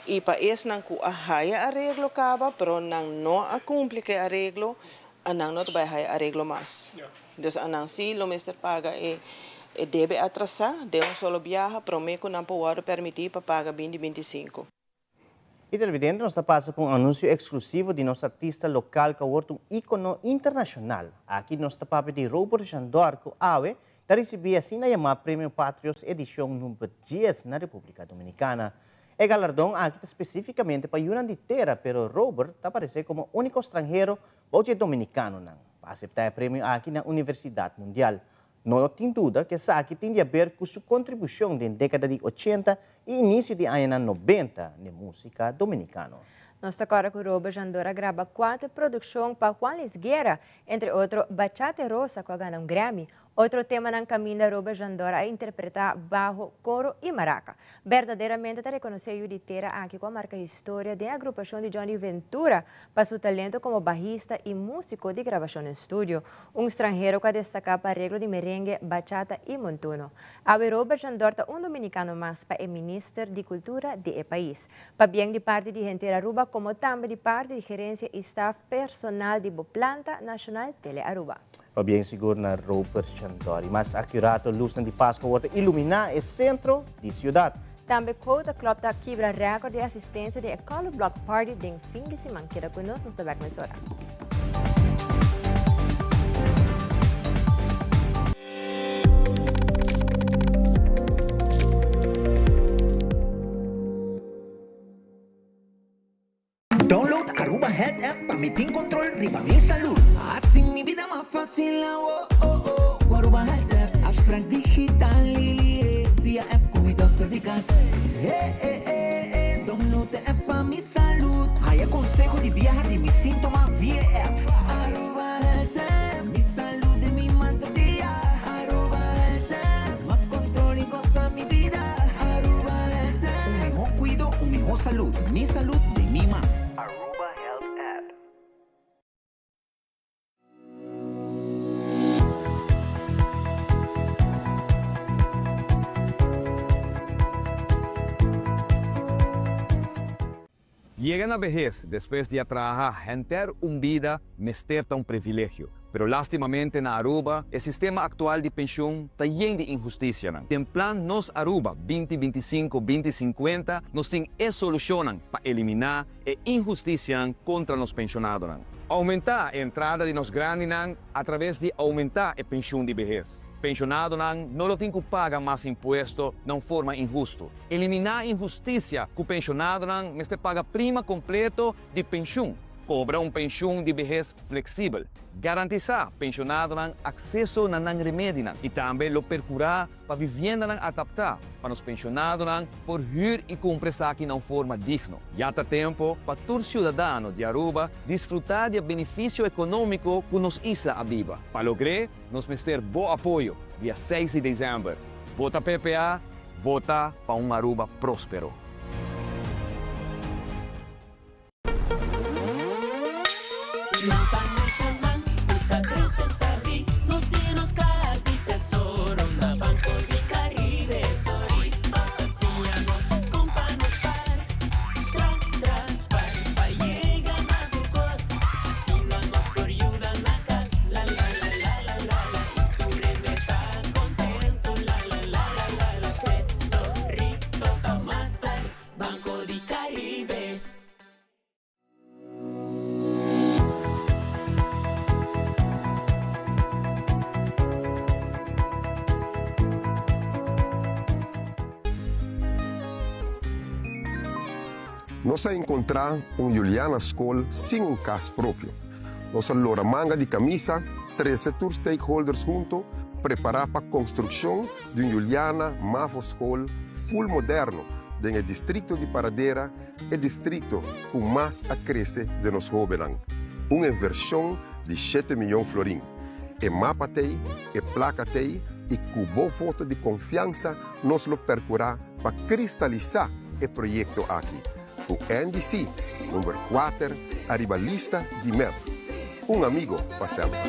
I pa esnan ku a haya areglo kaba, pero nan no a kumpli ku e areglo, nan no ta bai haya areglo mas. Dus nan sí lo mester paga e debe atrasá den un solo biaha promé ku nan por wòrdu permití pa paga 2025. I televidente, nos ta pasa ku un anunsio eksklusivo di nos artista lokal ku a un ikono internashonal. Aki nos ta papia di Robert Jeandor, ku awe ta risibí asina yamá Premio Patrios edishon number 10 na Repúblika Dominikana. E galardon aki ta spesífikamente pa yunan di tera, pero Robert ta aparesé komo úniko stranhero bou di dominikanonan pa aseptá e premio aki na Universidat Mundial. No tin duda ku esaki tin di haber ku su kontribushon den dékada di 80 i inisio di añanan 90 na músika dominikano. Nos ta kòrda ku Robert Jeandor a graba kuater produkshon pa Juan Luis Guerra, entre otro Bachata Rosa, ku a gana un Grammy. Otro temanan kaminda Robert Jeandor a interpretá baho, koro i maraca. Berdaderamente ta rekonosé yu di tera aki ku a marka historia di agrupashon di Johnny Ventura pa su talento komo bahista i músiko di grabashon den studio. Un stranhero ku a destaká pa areglo di merengue, bachata i montuno. Awe Robert Jeandor ta un dominikano mas pa e minister di Kultura di e pais. Pabien di parti di henter Aruba, komo tambe di parti di gerensia i staff personal di bo planta Nacional Tele Aruba. Pabien sigur na Robert Jeandor. I mas akurato lus di Pasku ta iluminá e sentro di siudat. Tambe Quota Club ta kibra rekòrt di asistensia di Color Block Party den fin di siman. Keda ku nos, nos ta back mesora. Download Aruba Health App pa mi tin control riba mi salud. Asina mi bida mas facil, oh. Aruba Health App, afspraak digital, via app cu mi dokter di cas. Eh, eh, eh, eh. Download e app pa mi salud. Haya conseho di biaha di mi sintoma via app. Aruba Health App, mi salud den mi man tur dia. Aruba Health App, mas control y goza mi bida. Aruba Health App. Un mihor cuido, un mihor salud. Mi salud den mi man. Aruba Health App. Yega na behes despues di a traha henter un bida mester ta un privilegio. Pero lastimamente na Aruba e sistema aktual di penshun ta yen di inhustisianan. Den plan Nos Aruba 2025-2050 nos tin e solushonnan pa eliminá e inhustisianan kontra nos penshonadonan. Oumentá e entrada di nos grandinan a traves di oumentá e penshun di behes. Penshonadonan no lo tin ku paga mas impuesto na un forma inhustu. Eliminá inhustisia ku penshonadonan mester paga prima kompleto di penshun. Kobra un penshun di behes fleksibel. Garantisá penshonadonan akseso na nan remedinan i tambe lo perkurá pa viviendanan adaptá pa nos penshonadonan por hür i kumpra esaki na un forma digno. Ya ta tempo pa tur siudadano di Aruba disfrutá di e benefisio ekonómiko ku nos isla a biba. Pa logr'é, nos mester bo apoyo dia seis di desèmber. Vota PPA, vota pa un Aruba próspero. Nos ta muchanan ku ta krese sabí, nos tin nos kaha di tesoro na Banco di Caribe. Sorry pa siña nos kon pa nos par, tra tras par pa yega na tur kos. Asina nos por yuda na kas, la la la la la la la i tur hende ta kontentu, la la la la la la. Tesorito ta master, Banco di Caribe. Nos a encontra un Juliana School sin un cas propio. Nos a lora manga di camisa, trece tur stakeholders hunto, prepara pa construccion di un Juliana Mavo School full moderno den e districto di Paradera, e districto cu mas a crece den nos hobennan. Un inversion di shete miyon florin. E mapa t'ey, e placa t'ey y cu bo voto di confiansa nos lo percura pa cristalisa e proyecto aki. Cu NDC number kuater ariba lista di mep. Un amigo pa semper.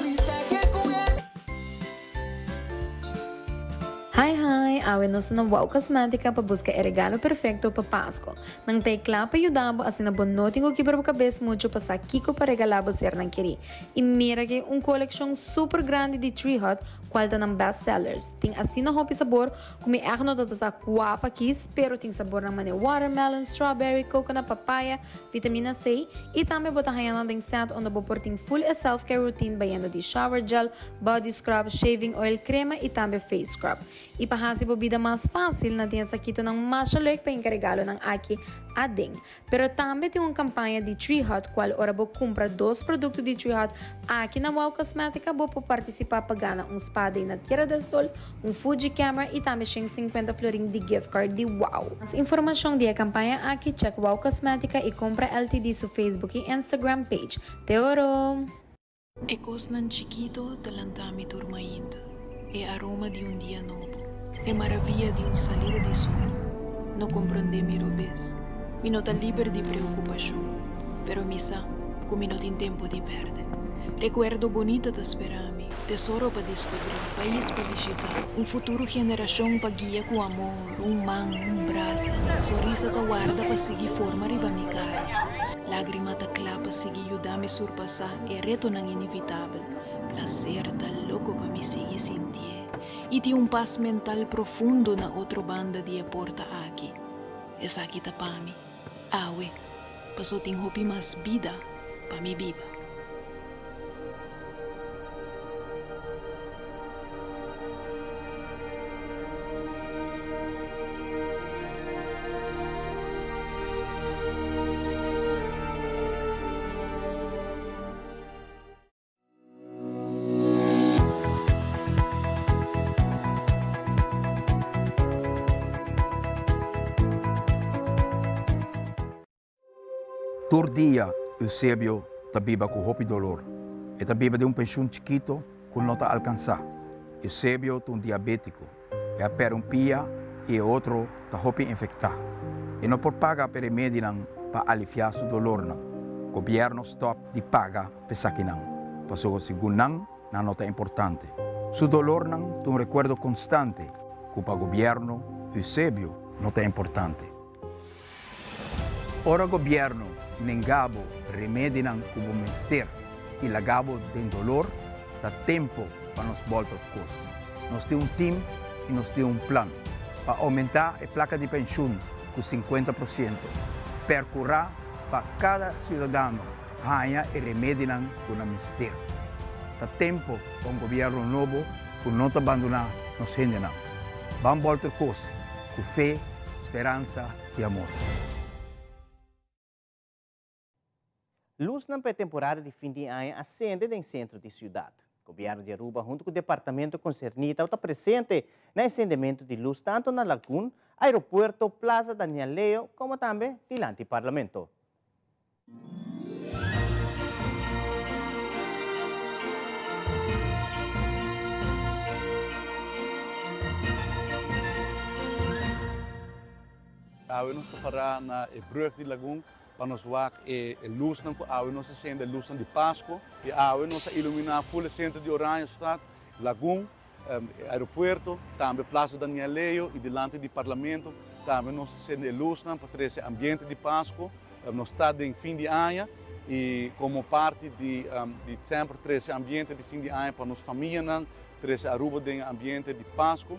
Hi hi, awe nos ta na Wow Cosmetica pa busca e regalo perfecto pa Pasco. Nan ta e cla pa yuda bo asina bo no tin cu kibra bo cabes mucho pa sa kico pa regala bo sernan keri. Y mira ke un coleccion super grandi di Tree Hut cual ta nan best sellers. Tin asina hopi sabor cu mi echt no ta sa cua pa kies pero tin sabornan mane watermelon, strawberry, coconut, papaya, vitamina C y tambe bo ta haya nan den set unda bo por tin full e self care routine bayendo di shower gel, body scrub, shaving oil, crema y tambe face scrub. Y pa haci bo bida mas facil nan tin e sakitonan masha leuk pa hinca regalonan aki aden. Pero tambe tin un campaña di Tree Hut cual ora bo cumpra dos producto di Tree Hut aki na Wow Cosmetica bo por participa pa gana un spa day na Tierra del Sol, un Fuji camera y tambe 150 florin di gift card di Wow. Mas informacion di e campaña aki check Wow Cosmetica y Compra LTD su Facebook y Instagram page. Te oro! E kosnan chikito ta lanta mi tur mainta, e aroma di un dia nobo, e maravia di un salida di sol. No komprondé mi robes, mi no ta liber di preokupashon, pero mi sa ku mi no tin tempu di pèrdè. Rekuerdo bonita ta spera mi, tesoro pa diskubrí, pais pa bishitá, un futuro generashon pa guia ku amor, un man, un brasa, sonrisa ta warda pa sigui forma riba mi kara. Lágrima ta kla pa sigui yuda mi surpasá e retonan inevitabel. Plaser ta loko pa mi sigui sintié i tin un pas mental profundo na otro banda di e porta aki. Esaki ta pa mi, awe, paso tin hopi mas bida pa mi biba. Tur dia Eusebio ta biba ku hopi dolor. E ta biba den un penshun chikito ku no ta alkansá. Eusebio ta un diabétiko. E a pèrdè un pia i e otro ta hopi infektá. E no por paga pa e remedinan pa aliviá su dolornan. Gobièrnu stòp di paga pa esakinan, pasobra segun nan, nan no ta importante. Su dolornan ta un rekuerdo konstante ku pa gobièrnu Eusebio no ta importante. Ora gobierno nenga bo remedinan cu bo mester y laga bo den dolor, ta tempo pa nos bolta op cos. Nos tin un team y nos tin un plan pa aumenta e placa di pensioen cu 50 por ciento, percura pa cada ciudadano haña e remedinan cu nan mester. Ta tempo pa un gobierno nobo. ku no ta bandoná nos hendenan. Ban bòlter kos ku fe, speransa i amor. Lusnan pa e temporada di fin di aña a sende den sentro di siudat. Gobièrnu di Aruba huntu ku departamento konserní tabata presente na e sendemento di lus tantu na Lagun, Aeropuerto, Plaza Daniel Leo komo tambe dilanti Parlamento. Awe nos ta pará na e brug di Lagun pa nos wak e lusnan ku awe nos a sende, e lusnan di Pasko. I awe nos a iluminá ful e sentro di Oranjestad, Lagun, e aeropuerto, tambe Plaza Daniel Leo i dilanti di Parlamento. Tambe nos a sende e lusnan pa trese ambiente di Pasko. Nos ta den fin di aña i komo parti di semper trese ambiente di fin di aña pa nos famianan, trese Aruba den e ambiente di Pasko,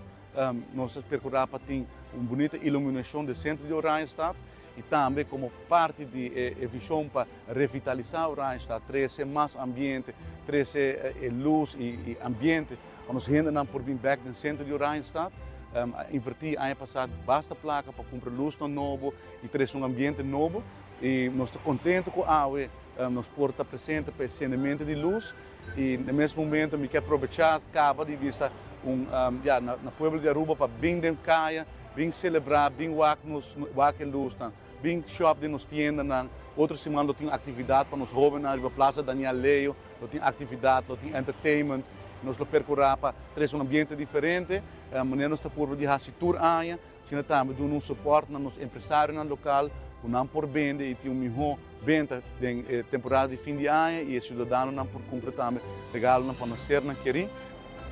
nos a perkurá pa tin un bunita iluminashon den sentro di Oranjestad. I tambe komo parti di e vishon pa revitalisá Oranjestad, trese mas ambiente, trese e lus i ambiente pa nos hendenan por bin bèk den sentro di Oranjestad. A invertí aña pasá basta plaka pa kumpra lusnan nobo i trese un ambiente nobo. I nos ta kontentu ku awe nos por ta presente pa e sendementu di lus. I na mes momento mi ke aprovechá kaba di bisa un ya na pueblo di Aruba pa bin den kaya, bin selebrá, bin wak nos wak e lusnan, bin shòp den nos tiendanan. Otro siman lo tin aktividat pa nos hóbennan riba Plaza Daniel Leo, lo tin aktividat, lo tin entertainment. Nos lo perkurá pa trese un ambiente diferente, manera nos ta purba di hasi tur aña. Asina tambe duna un sopòrt na nos empresarionan lokal ku nan por bende i tin un mihó benta den e temporada di fin di aña i e siudadanonan por kumpra tambe regalonan pa nan sernan kerí.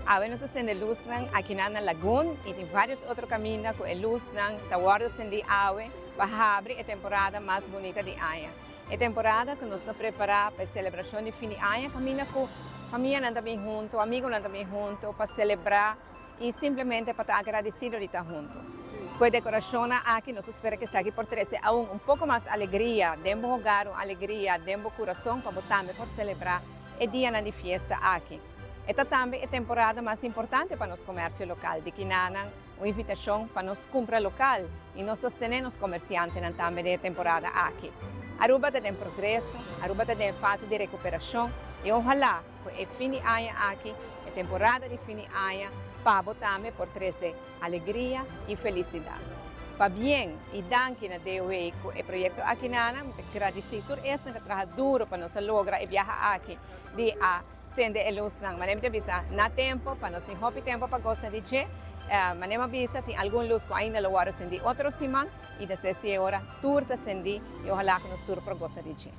Awe nos a sende lusnan akinan na Lagun i tin vários otro kaminda ku e lusnan ta wòrdu sendí awe pa habri e temporada mas bunita di aña. E temporada ku nos ta prepará pa e selebrashon di fin di aña kaminda ku famianan ta bin huntu, amigunan ta bin huntu pa selebrá. I simplemente pa ta agradecido di ta hunto. Cu e decoracionnan aki nos ta spera cu esaki por trece aun un poco mas alegria den bo hogar, un alegria den bo curason pa bo tambe por celebra e dianan di fiesta aki. E ta tambe e temporada mas importante pa nos comercio local. Di kinanan un invitacion pa nos cumpra local y nos sostene nos comerciantenan tambe den e temporada aki. Aruba ta den progreso, Aruba ta den e fase di recuperacion y ojalá Ku e fin di aña aki, e temporada di fin di aña, pa bo tambe por trese alegria i felisidat. Pabien i danki na DOW ku e proyekto aki nana. Mi ta gradisí tur esnan ku a traha duro pa nos a logra e biaha aki di a sende e lusnan. Manera mi ta bisa, na tempo, pa nos tin hopi tempo pa gosa di dje. Manera mi a bisa, tin algun lus ku ainda lo wòrdu sendí otro siman i despues si e ora tur ta sendí i ohalá ku nos tur por gosa di dje.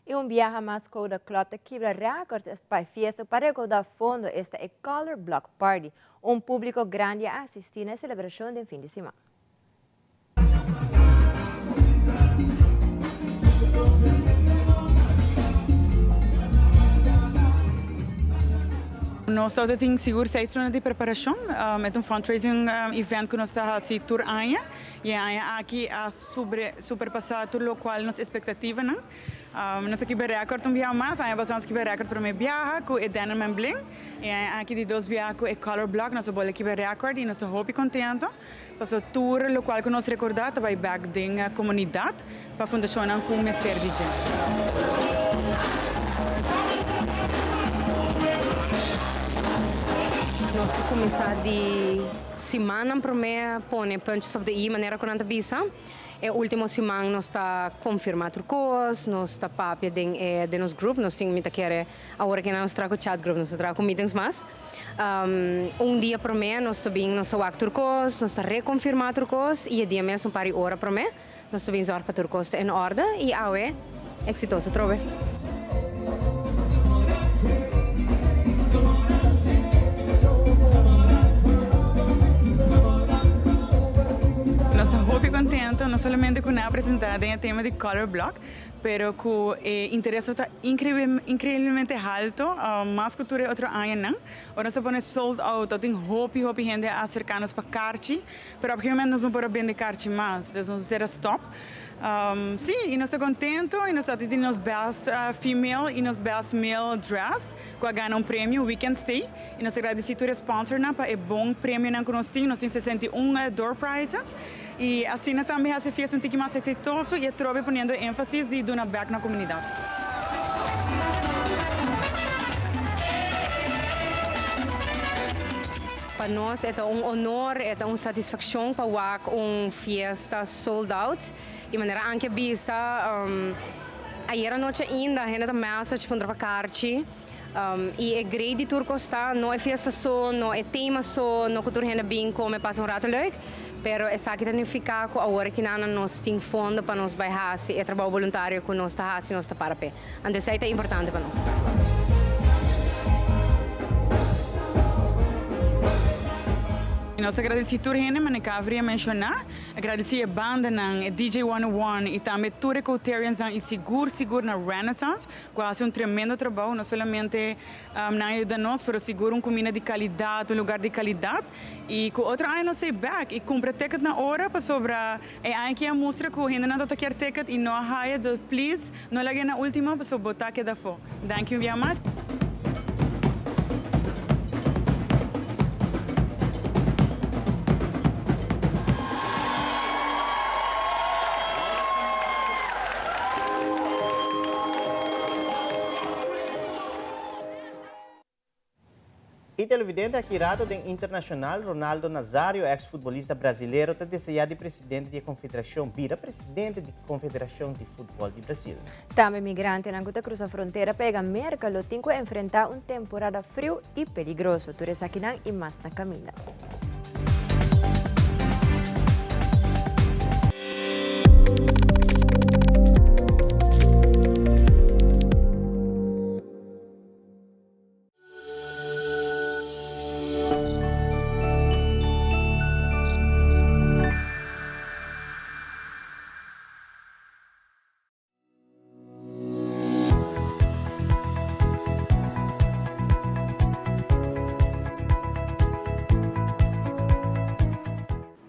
Y un biaha mas Code Club ta kibra record pa e fiesta pa recauda fondo, esta e Color Block Party. Un publico grandi a asisti na e celebracion den fin di siman. Nos tabata tin sigur seis luna di preparashon. E ta un fundraising event ku nos ta hasi tur aña i e aña aki a superpasá tur lokual nos espektativanan. Nos a kibra rèkòrt un biaha mas. Aña pasá nos a kibra rèkòrt promé biaha ku e Denim and Bling i aña aki di dos biaha ku e Color Block nos a bolbe kibra rèkòrt i nos ta hopi kontentu. Paso tur lokual ku nos rekordá ta bai bèk den komunidat pa fundashonnan ku mester di dje. Nos ta kuminsá di simannan promé pone puntjes op de i manera ku nan ta bisa. E último siman nos ta konfirmá tur kos, nos ta papia den e den nos grup, nos tin mi ta kere awor aki nan nos traha ku chat group, nos ta traha ku meetings mas. Un dia promé nos ta bin nos ta wak tur kos, nos ta rekonfirmá tur kos i e dia mes un par di ora promé nos ta bin zòrg pa tur kos ta en orde i awe eksitoso atrobe. Nos ta hopi kontento no solamente ku nan a presentá den e tema di Color Block. pero cu e interes ta increiblemente halto, mas cu tur otro añanan. Ora nos a pone sold out, tin hopi hopi hende a acerca nos pa carchi, pero op een gegeven moment nos no por a bende carchi mas, dus nos a stop. Si, y nos ta contento y nos ta tin nos best female y nos best male dress, cu a gana un premio Weekend Stay. Y nos ta gradici tur sponsornan pa e bon premionan cu nos tin, nos tin 61 door prizes. Y asina tambe haci e fiesta un tiki mas exitoso y atrobe poniendo enfasis di duna back na comunidad. Pa nos e ta un honor, e ta un satisfaccion pa wak un fiesta sold out. Y manera Anke bisa, ayera nochi ainda hende ta message puntra pa carchi. Y e great di tur cos ta, no e fiesta so, no e tema so, no cu tur hende bin come pasa un rato leuk, pero esaki ta nifica cu awor kinan nos tin fondo pa nos bay haci e trabou voluntario cu nos ta haci, nos ta para p'e. Anto esey ta importante pa nos. Nos ta agradeci tur hende, manera Cavri a menciona. Agradeci e bandanan, e DJ 101 y tambe tur e Coteriansnan y sigur sigur na Renaissance cu a haci un tremendo trabou, no solamente nan a yuda nos, pero sigur un cuminda di calidad, un lugar di calidad y cu otro aña nos ta back y cumpra ticket na ora pasobra e aña aki a mustra cu hendenan ta ta kier ticket y no a haya, dus please no laga e na ultimo pasobra bo ta keda afo. Danki un bia mas. E televidente aki rato den internacional, Ronaldo Nazario, ex-futbolista brasilero, ta desea di presidente di e confederacion bira presidente di Confederacion di Futbol di Brasil. Tambe migrantenan cu ta cruza frontera pa yega Merca lo tin cu enfrenta un temporada friu y peligroso. Tur esakinan y mas na caminda.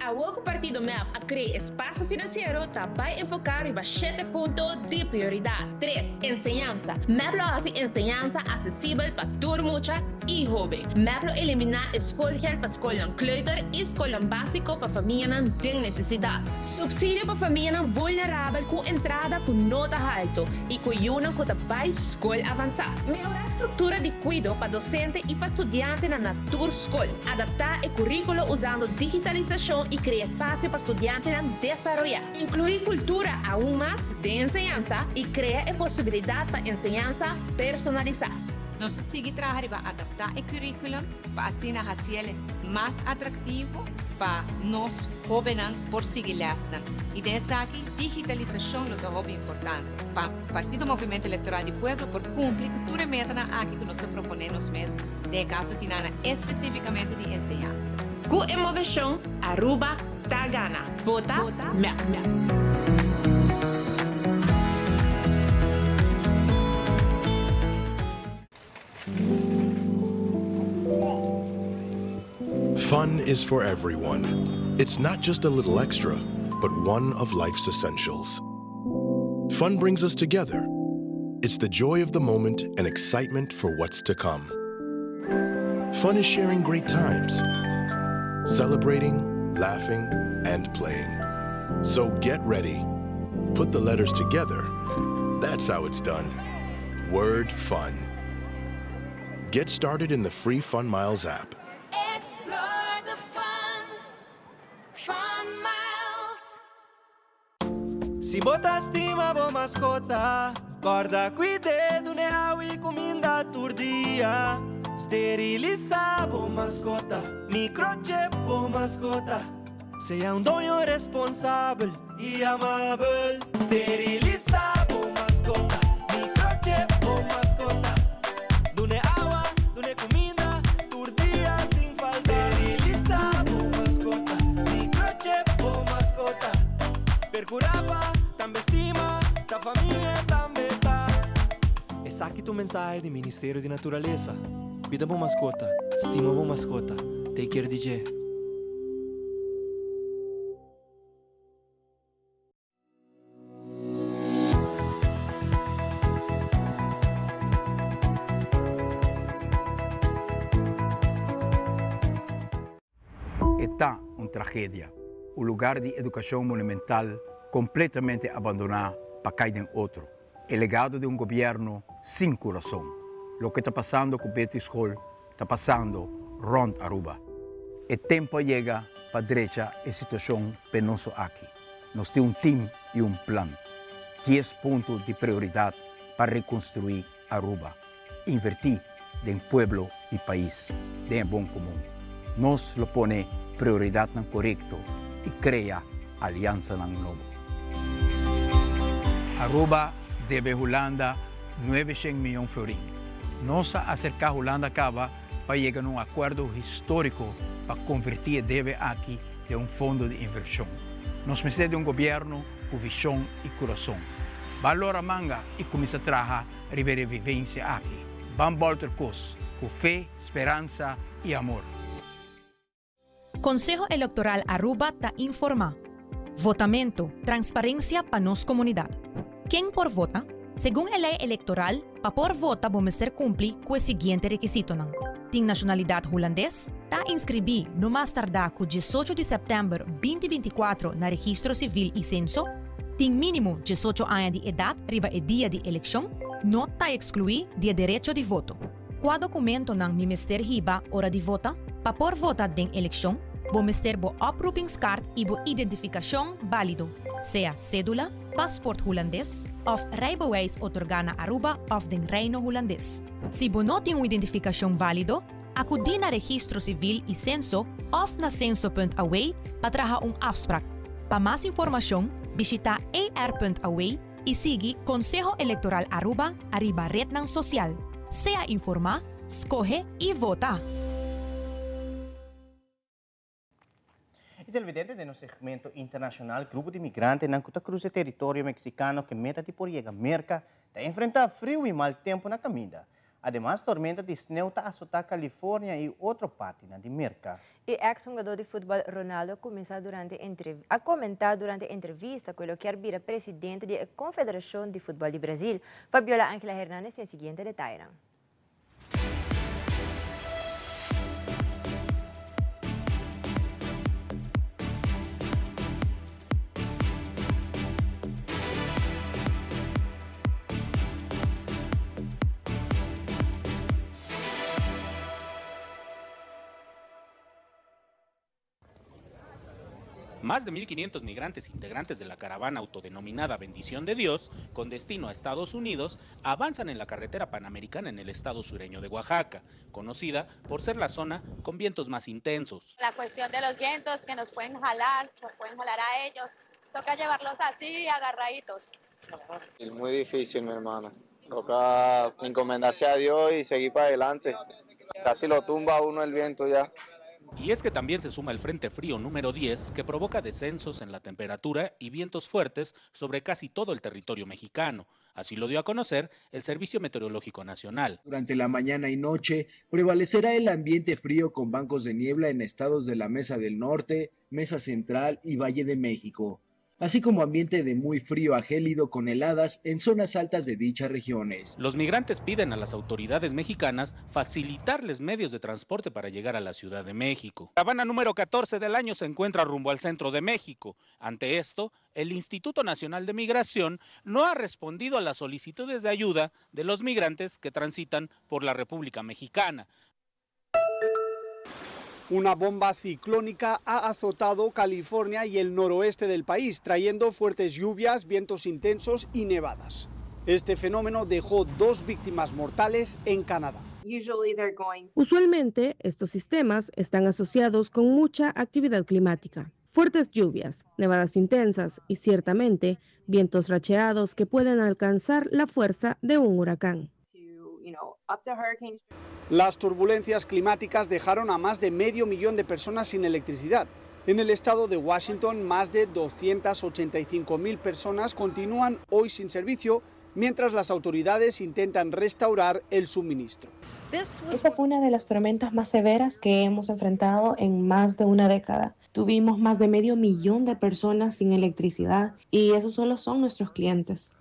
Awor cu Partido mep a crea espacio financiero ta bay enfoca riba shete punto di prioridad. Tres, Enseñansa. Mep lo haci enseñansa accesibel pa tur mucha y hoben. Mep lo elimina e schoolgeld pa scolnan kleuter y scolnan basico pa famianan den necesidad. Subsidio pa famianan vulnerabel cu entrada cu no ta halto y cu yunan cu ta bay scol avansa. Mehora structura di cuido pa docente y pa studiantenan na tur scol. Adapta e curiculo usando digitalisacion y crea espacio pa studiantenan desaroya. Inclui cultura aun mas den enseñansa y crea e posibilidad pa enseñansa personalisa. Nos ta sigui traha riba adapta e curriculum pa asina haciele mas atractivo pa nos Hóbennan por sigui lèsnan i den esaki digitalisashon lo ta hopi importante pa Partido Movimento Elektoral di Pueblo por kumpli ku tur e metanan aki ku nos ta proponé nos mes den e kaso kinana espesífikamente di enseñansa. Ku e moveshon Aruba ta gana. Vota mep. Fun is for everyone. It's not just a little extra, but one of life's essentials. Fun brings us together. It's the joy of the moment and excitement for what's to come. Fun is sharing great times, celebrating, laughing, and playing. So get ready. Put the letters together. That's how it's done. Word fun. Get started in the free Fun Miles app. Explore the fun, Fun Miles. Si bo ta stima bo mascota, corda cuid'e, dun'e awa y cuminda tur dia. Sterilisa bo mascota, microchip bo mascota. Sea un doño responsabel y amabel. Sterilisa bo mascota, microchip bo mascota. Dun'e awa, dun'e cuminda, tur dia sin falta. Sterilisa bo mascota, microchip bo mascota. Percura pa tambe stima, ta famia. Esaki ta un mensahe di Ministerio di Naturalesa. Cuida bo mascota, stima bo mascota, take care di dje. E ta un tragedia, un lugar di educacion monumental completamente abandona pa cay den otro. E legado di un gobierno sin curason. Loke ta pasando cu Betty School ta pasando rond Aruba. E tempo a yega pa drecha e situacion penoso aki. Nos tin un team y un plan. Dies punto di prioridad pa reconstrui Aruba. Inverti den pueblo y pais, den e bon comun. Nos lo pone prioridadnan corecto y crea alianzanan nobo. Aruba debe Hulanda nuebeshen miyon florin. Nos a acerca Hulanda caba pa yega na un acuerdo historico pa converti e debe aki den un fondo di inversion. Nos mester di un gobierno cu vision y curason. Ban lora manga y cuminsa traha riba e revivencia aki. Ban bolter cos cu fe, speransa y amor. Conseho Electoral Aruba ta informa. Votamento, transparencia pa nos comunidad. Ken por vota? Segun e ley electoral, pa por vota bo mester cumpli cu e siguiente requisitonan, Tin nacionalidad Hulandes, ta inscribi no mas tarda cu diesocho di september binti binticuatro na Registro Civil y Censo, tin minimo diesocho aña di edad riba e dia di eleccion, no ta exclui di e derecho di voto. Kua dokumentonan mi mester hiba ora di vota? Pa por vota den elekshon, bo mester bo oproepingskaart i bo identifikashon bálido, sea sédula, pasport hulandes òf rijbewijs otorgá na Aruba òf den Reino Hulandes. Si bo no tin un identifikashon válido, akudí na Registro Sivil i Senso òf na Censo.aw pa traha un afsprak. Pa mas informashon, bishitá er.aw i sigui Konseho Elektoral Aruba ariba retnan sosial. Sea informá, skohe i vota! E televidente den nos segmento internashonal, grupo di migrantenan ku ta krusa e teritorio meksikano ku e meta di por yega Merka ta enfrentá friu i mal tempu na kaminda. Ademas tormenta di sneu ta asotá California i otro partinan di Merka. E ex hungadó di futbòl Ronaldo a kuminsá durante a komentá durante entrevista ku e lo kier bira presidente di e Konfederashon di Futbòl di Brazil. Fabiola Angela Hernandez tin e siguiente detayenan. Más de 1.500 migrantes integrantes de la caravana autodenominada Bendición de Dios, con destino a Estados Unidos, avanzan en la carretera panamericana en el estado sureño de Oaxaca, conocida por ser la zona con vientos más intensos. La cuestión de los vientos que nos pueden jalar, nos pueden jalar a ellos, toca llevarlos así, agarraditos. Es muy difícil, mi hermano. Toca encomendarse a Dios y seguir para adelante. Casi lo tumba uno el viento ya. Y es que también se suma el Frente Frío número 10, que provoca descensos en la temperatura y vientos fuertes sobre casi todo el territorio mexicano. Así lo dio a conocer el Servicio Meteorológico Nacional. Durante la mañana y noche prevalecerá el ambiente frío con bancos de niebla en estados de la Mesa del Norte, Mesa Central y Valle de México, así como ambiente de muy frío a gélido con heladas en zonas altas de dichas regiones. Los migrantes piden a las autoridades mexicanas facilitarles medios de transporte para llegar a la Ciudad de México. La caravana número 14 del año se encuentra rumbo al centro de México. Ante esto, el Instituto Nacional de Migración no ha respondido a las solicitudes de ayuda de los migrantes que transitan por la República Mexicana. Una bomba ciclónica ha azotado California y el noroeste del país, trayendo fuertes lluvias, vientos intensos y nevadas. Este fenómeno dejó 2 víctimas mortales en Canadá. Usualmente, estos sistemas están asociados con mucha actividad climática, fuertes lluvias, nevadas intensas y, ciertamente, vientos racheados que pueden alcanzar la fuerza de un huracán. Las turbulencias climáticas dejaron a más de medio millón de personas sin electricidad. En el estado de Washington, más de 285.000 personas continúan hoy sin servicio, mientras las autoridades intentan restaurar el suministro. Esta fue una de las tormentas más severas que hemos enfrentado en más de una década. Tuvimos más de medio millón de personas sin electricidad y esos solo son nuestros clientes.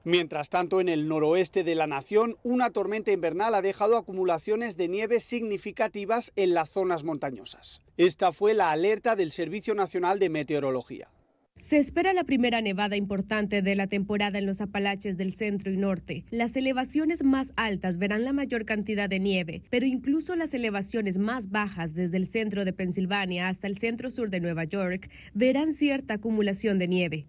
Mientras tanto, en el noroeste de la nación, una tormenta invernal ha dejado acumulaciones de nieve significativas en las zonas montañosas. Esta fue la alerta del Servicio Nacional de Meteorología. Se espera la primera nevada importante de la temporada en los Apalaches del centro y norte. Las elevaciones más altas verán la mayor cantidad de nieve, pero incluso las elevaciones más bajas desde el centro de Pensilvania hasta el centro sur de Nueva York verán cierta acumulación de nieve.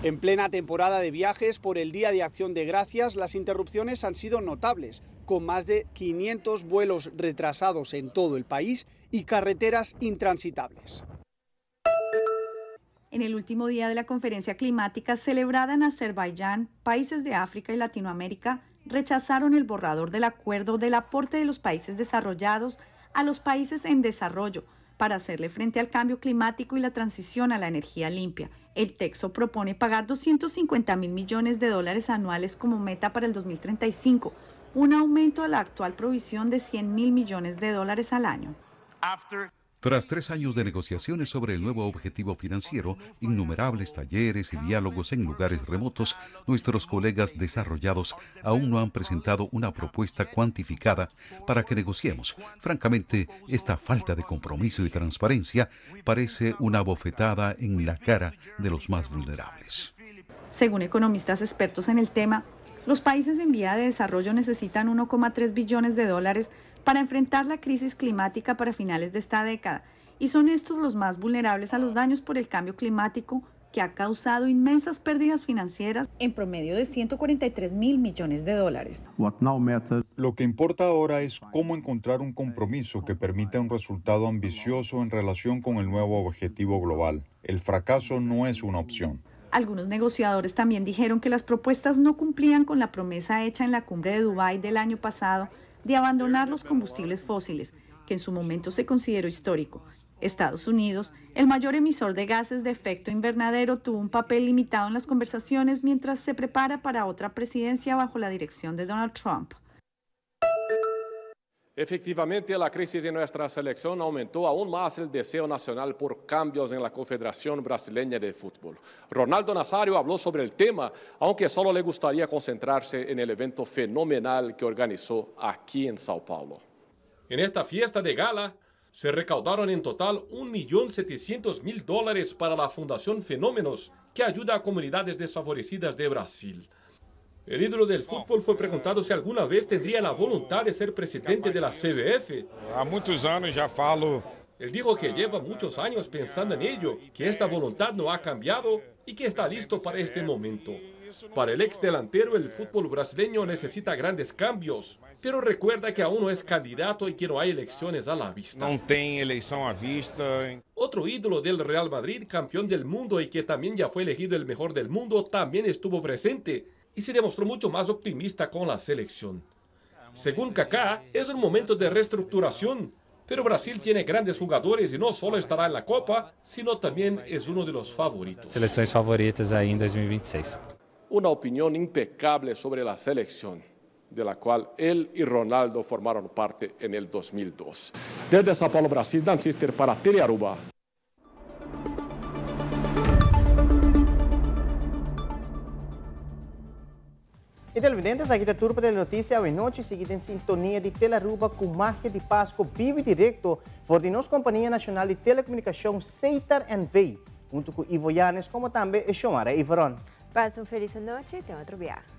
En plena temporada de viajes por el Día de Acción de Gracias, las interrupciones han sido notables, con más de 500 vuelos retrasados en todo el país y carreteras intransitables. En el último día de la conferencia climática celebrada en Azerbaiyán, países de África y Latinoamérica rechazaron el borrador del acuerdo del aporte de los países desarrollados a los países en desarrollo para hacerle frente al cambio climático y la transición a la energía limpia. El texto propone pagar 250 mil millones de dólares anuales como meta para el 2035, un aumento a la actual provisión de 100 mil millones de dólares al año. Tras tres años de negociaciones sobre el nuevo objetivo financiero, innumerables talleres y diálogos en lugares remotos, nuestros colegas desarrollados aún no han presentado una propuesta cuantificada para que negociemos. Francamente, esta falta de compromiso y transparencia parece una bofetada en la cara de los más vulnerables. Según economistas expertos en el tema, los países en vía de desarrollo necesitan 1,3 billones de dólares para enfrentar la crisis climática para finales de esta década, y son estos los más vulnerables a los daños por el cambio climático que ha causado inmensas pérdidas financieras en promedio de 143 mil millones de dólares. Lo que importa ahora es cómo encontrar un compromiso que permita un resultado ambicioso en relación con el nuevo objetivo global. El fracaso no es una opción. Algunos negociadores también dijeron que las propuestas no cumplían con la promesa hecha en la cumbre de Dubái del año pasado de abandonar los combustibles fósiles, que en su momento se consideró histórico. Estados Unidos, el mayor emisor de gases de efecto invernadero, tuvo un papel limitado en las conversaciones mientras se prepara para otra presidencia bajo la dirección de Donald Trump. Efectivamente, la crisis en nuestra selección aumentó aún más el deseo nacional por cambios en la Confederación Brasileña de Fútbol. Ronaldo Nazario habló sobre el tema, aunque solo le gustaría concentrarse en el evento fenomenal que organizó aquí en Sao Paulo. En esta fiesta de gala se recaudaron en total 1.700.000 dólares para la Fundación Fenómenos, que ayuda a comunidades desfavorecidas de Brasil. El ídolo del fútbol fue preguntado si alguna vez tendría la voluntad de ser presidente de la CBF. Há muitos anos já falo. Él dijo que lleva muchos años pensando en ello, que esta voluntad no ha cambiado y que está listo para este momento. Para el ex delantero, el fútbol brasileño necesita grandes cambios, pero recuerda que aún no es candidato y que no hay elecciones a la vista. Não tem eleição à vista. Otro ídolo del Real Madrid, campeón del mundo y que también ya fue elegido el mejor del mundo, también estuvo presente y se demostró mucho más optimista con la selección. Según Kaká, es un momento de reestructuración, pero Brasil tiene grandes jugadores y no solo estará en la Copa, sino también es uno de los favoritos. Seleções favoritas aí em 2026. Una opinión impecable sobre la selección, de la cual él y Ronaldo formaron parte en el 2002. Desde Sao Paulo, Brasil, Dan Sister para Telearuba. Y televidentes, aki ta tur pa Telenoticia awe nochi. Sigui den sintonia di Telearuba cu Magia di Pasco bibo y directo for di nos Compania Nacional di Telecomunicacion Setar NV, hunto cu Ivo Yanes como tambe Xiomara Iveron. Pasa un feliz anochi, te otro biaha.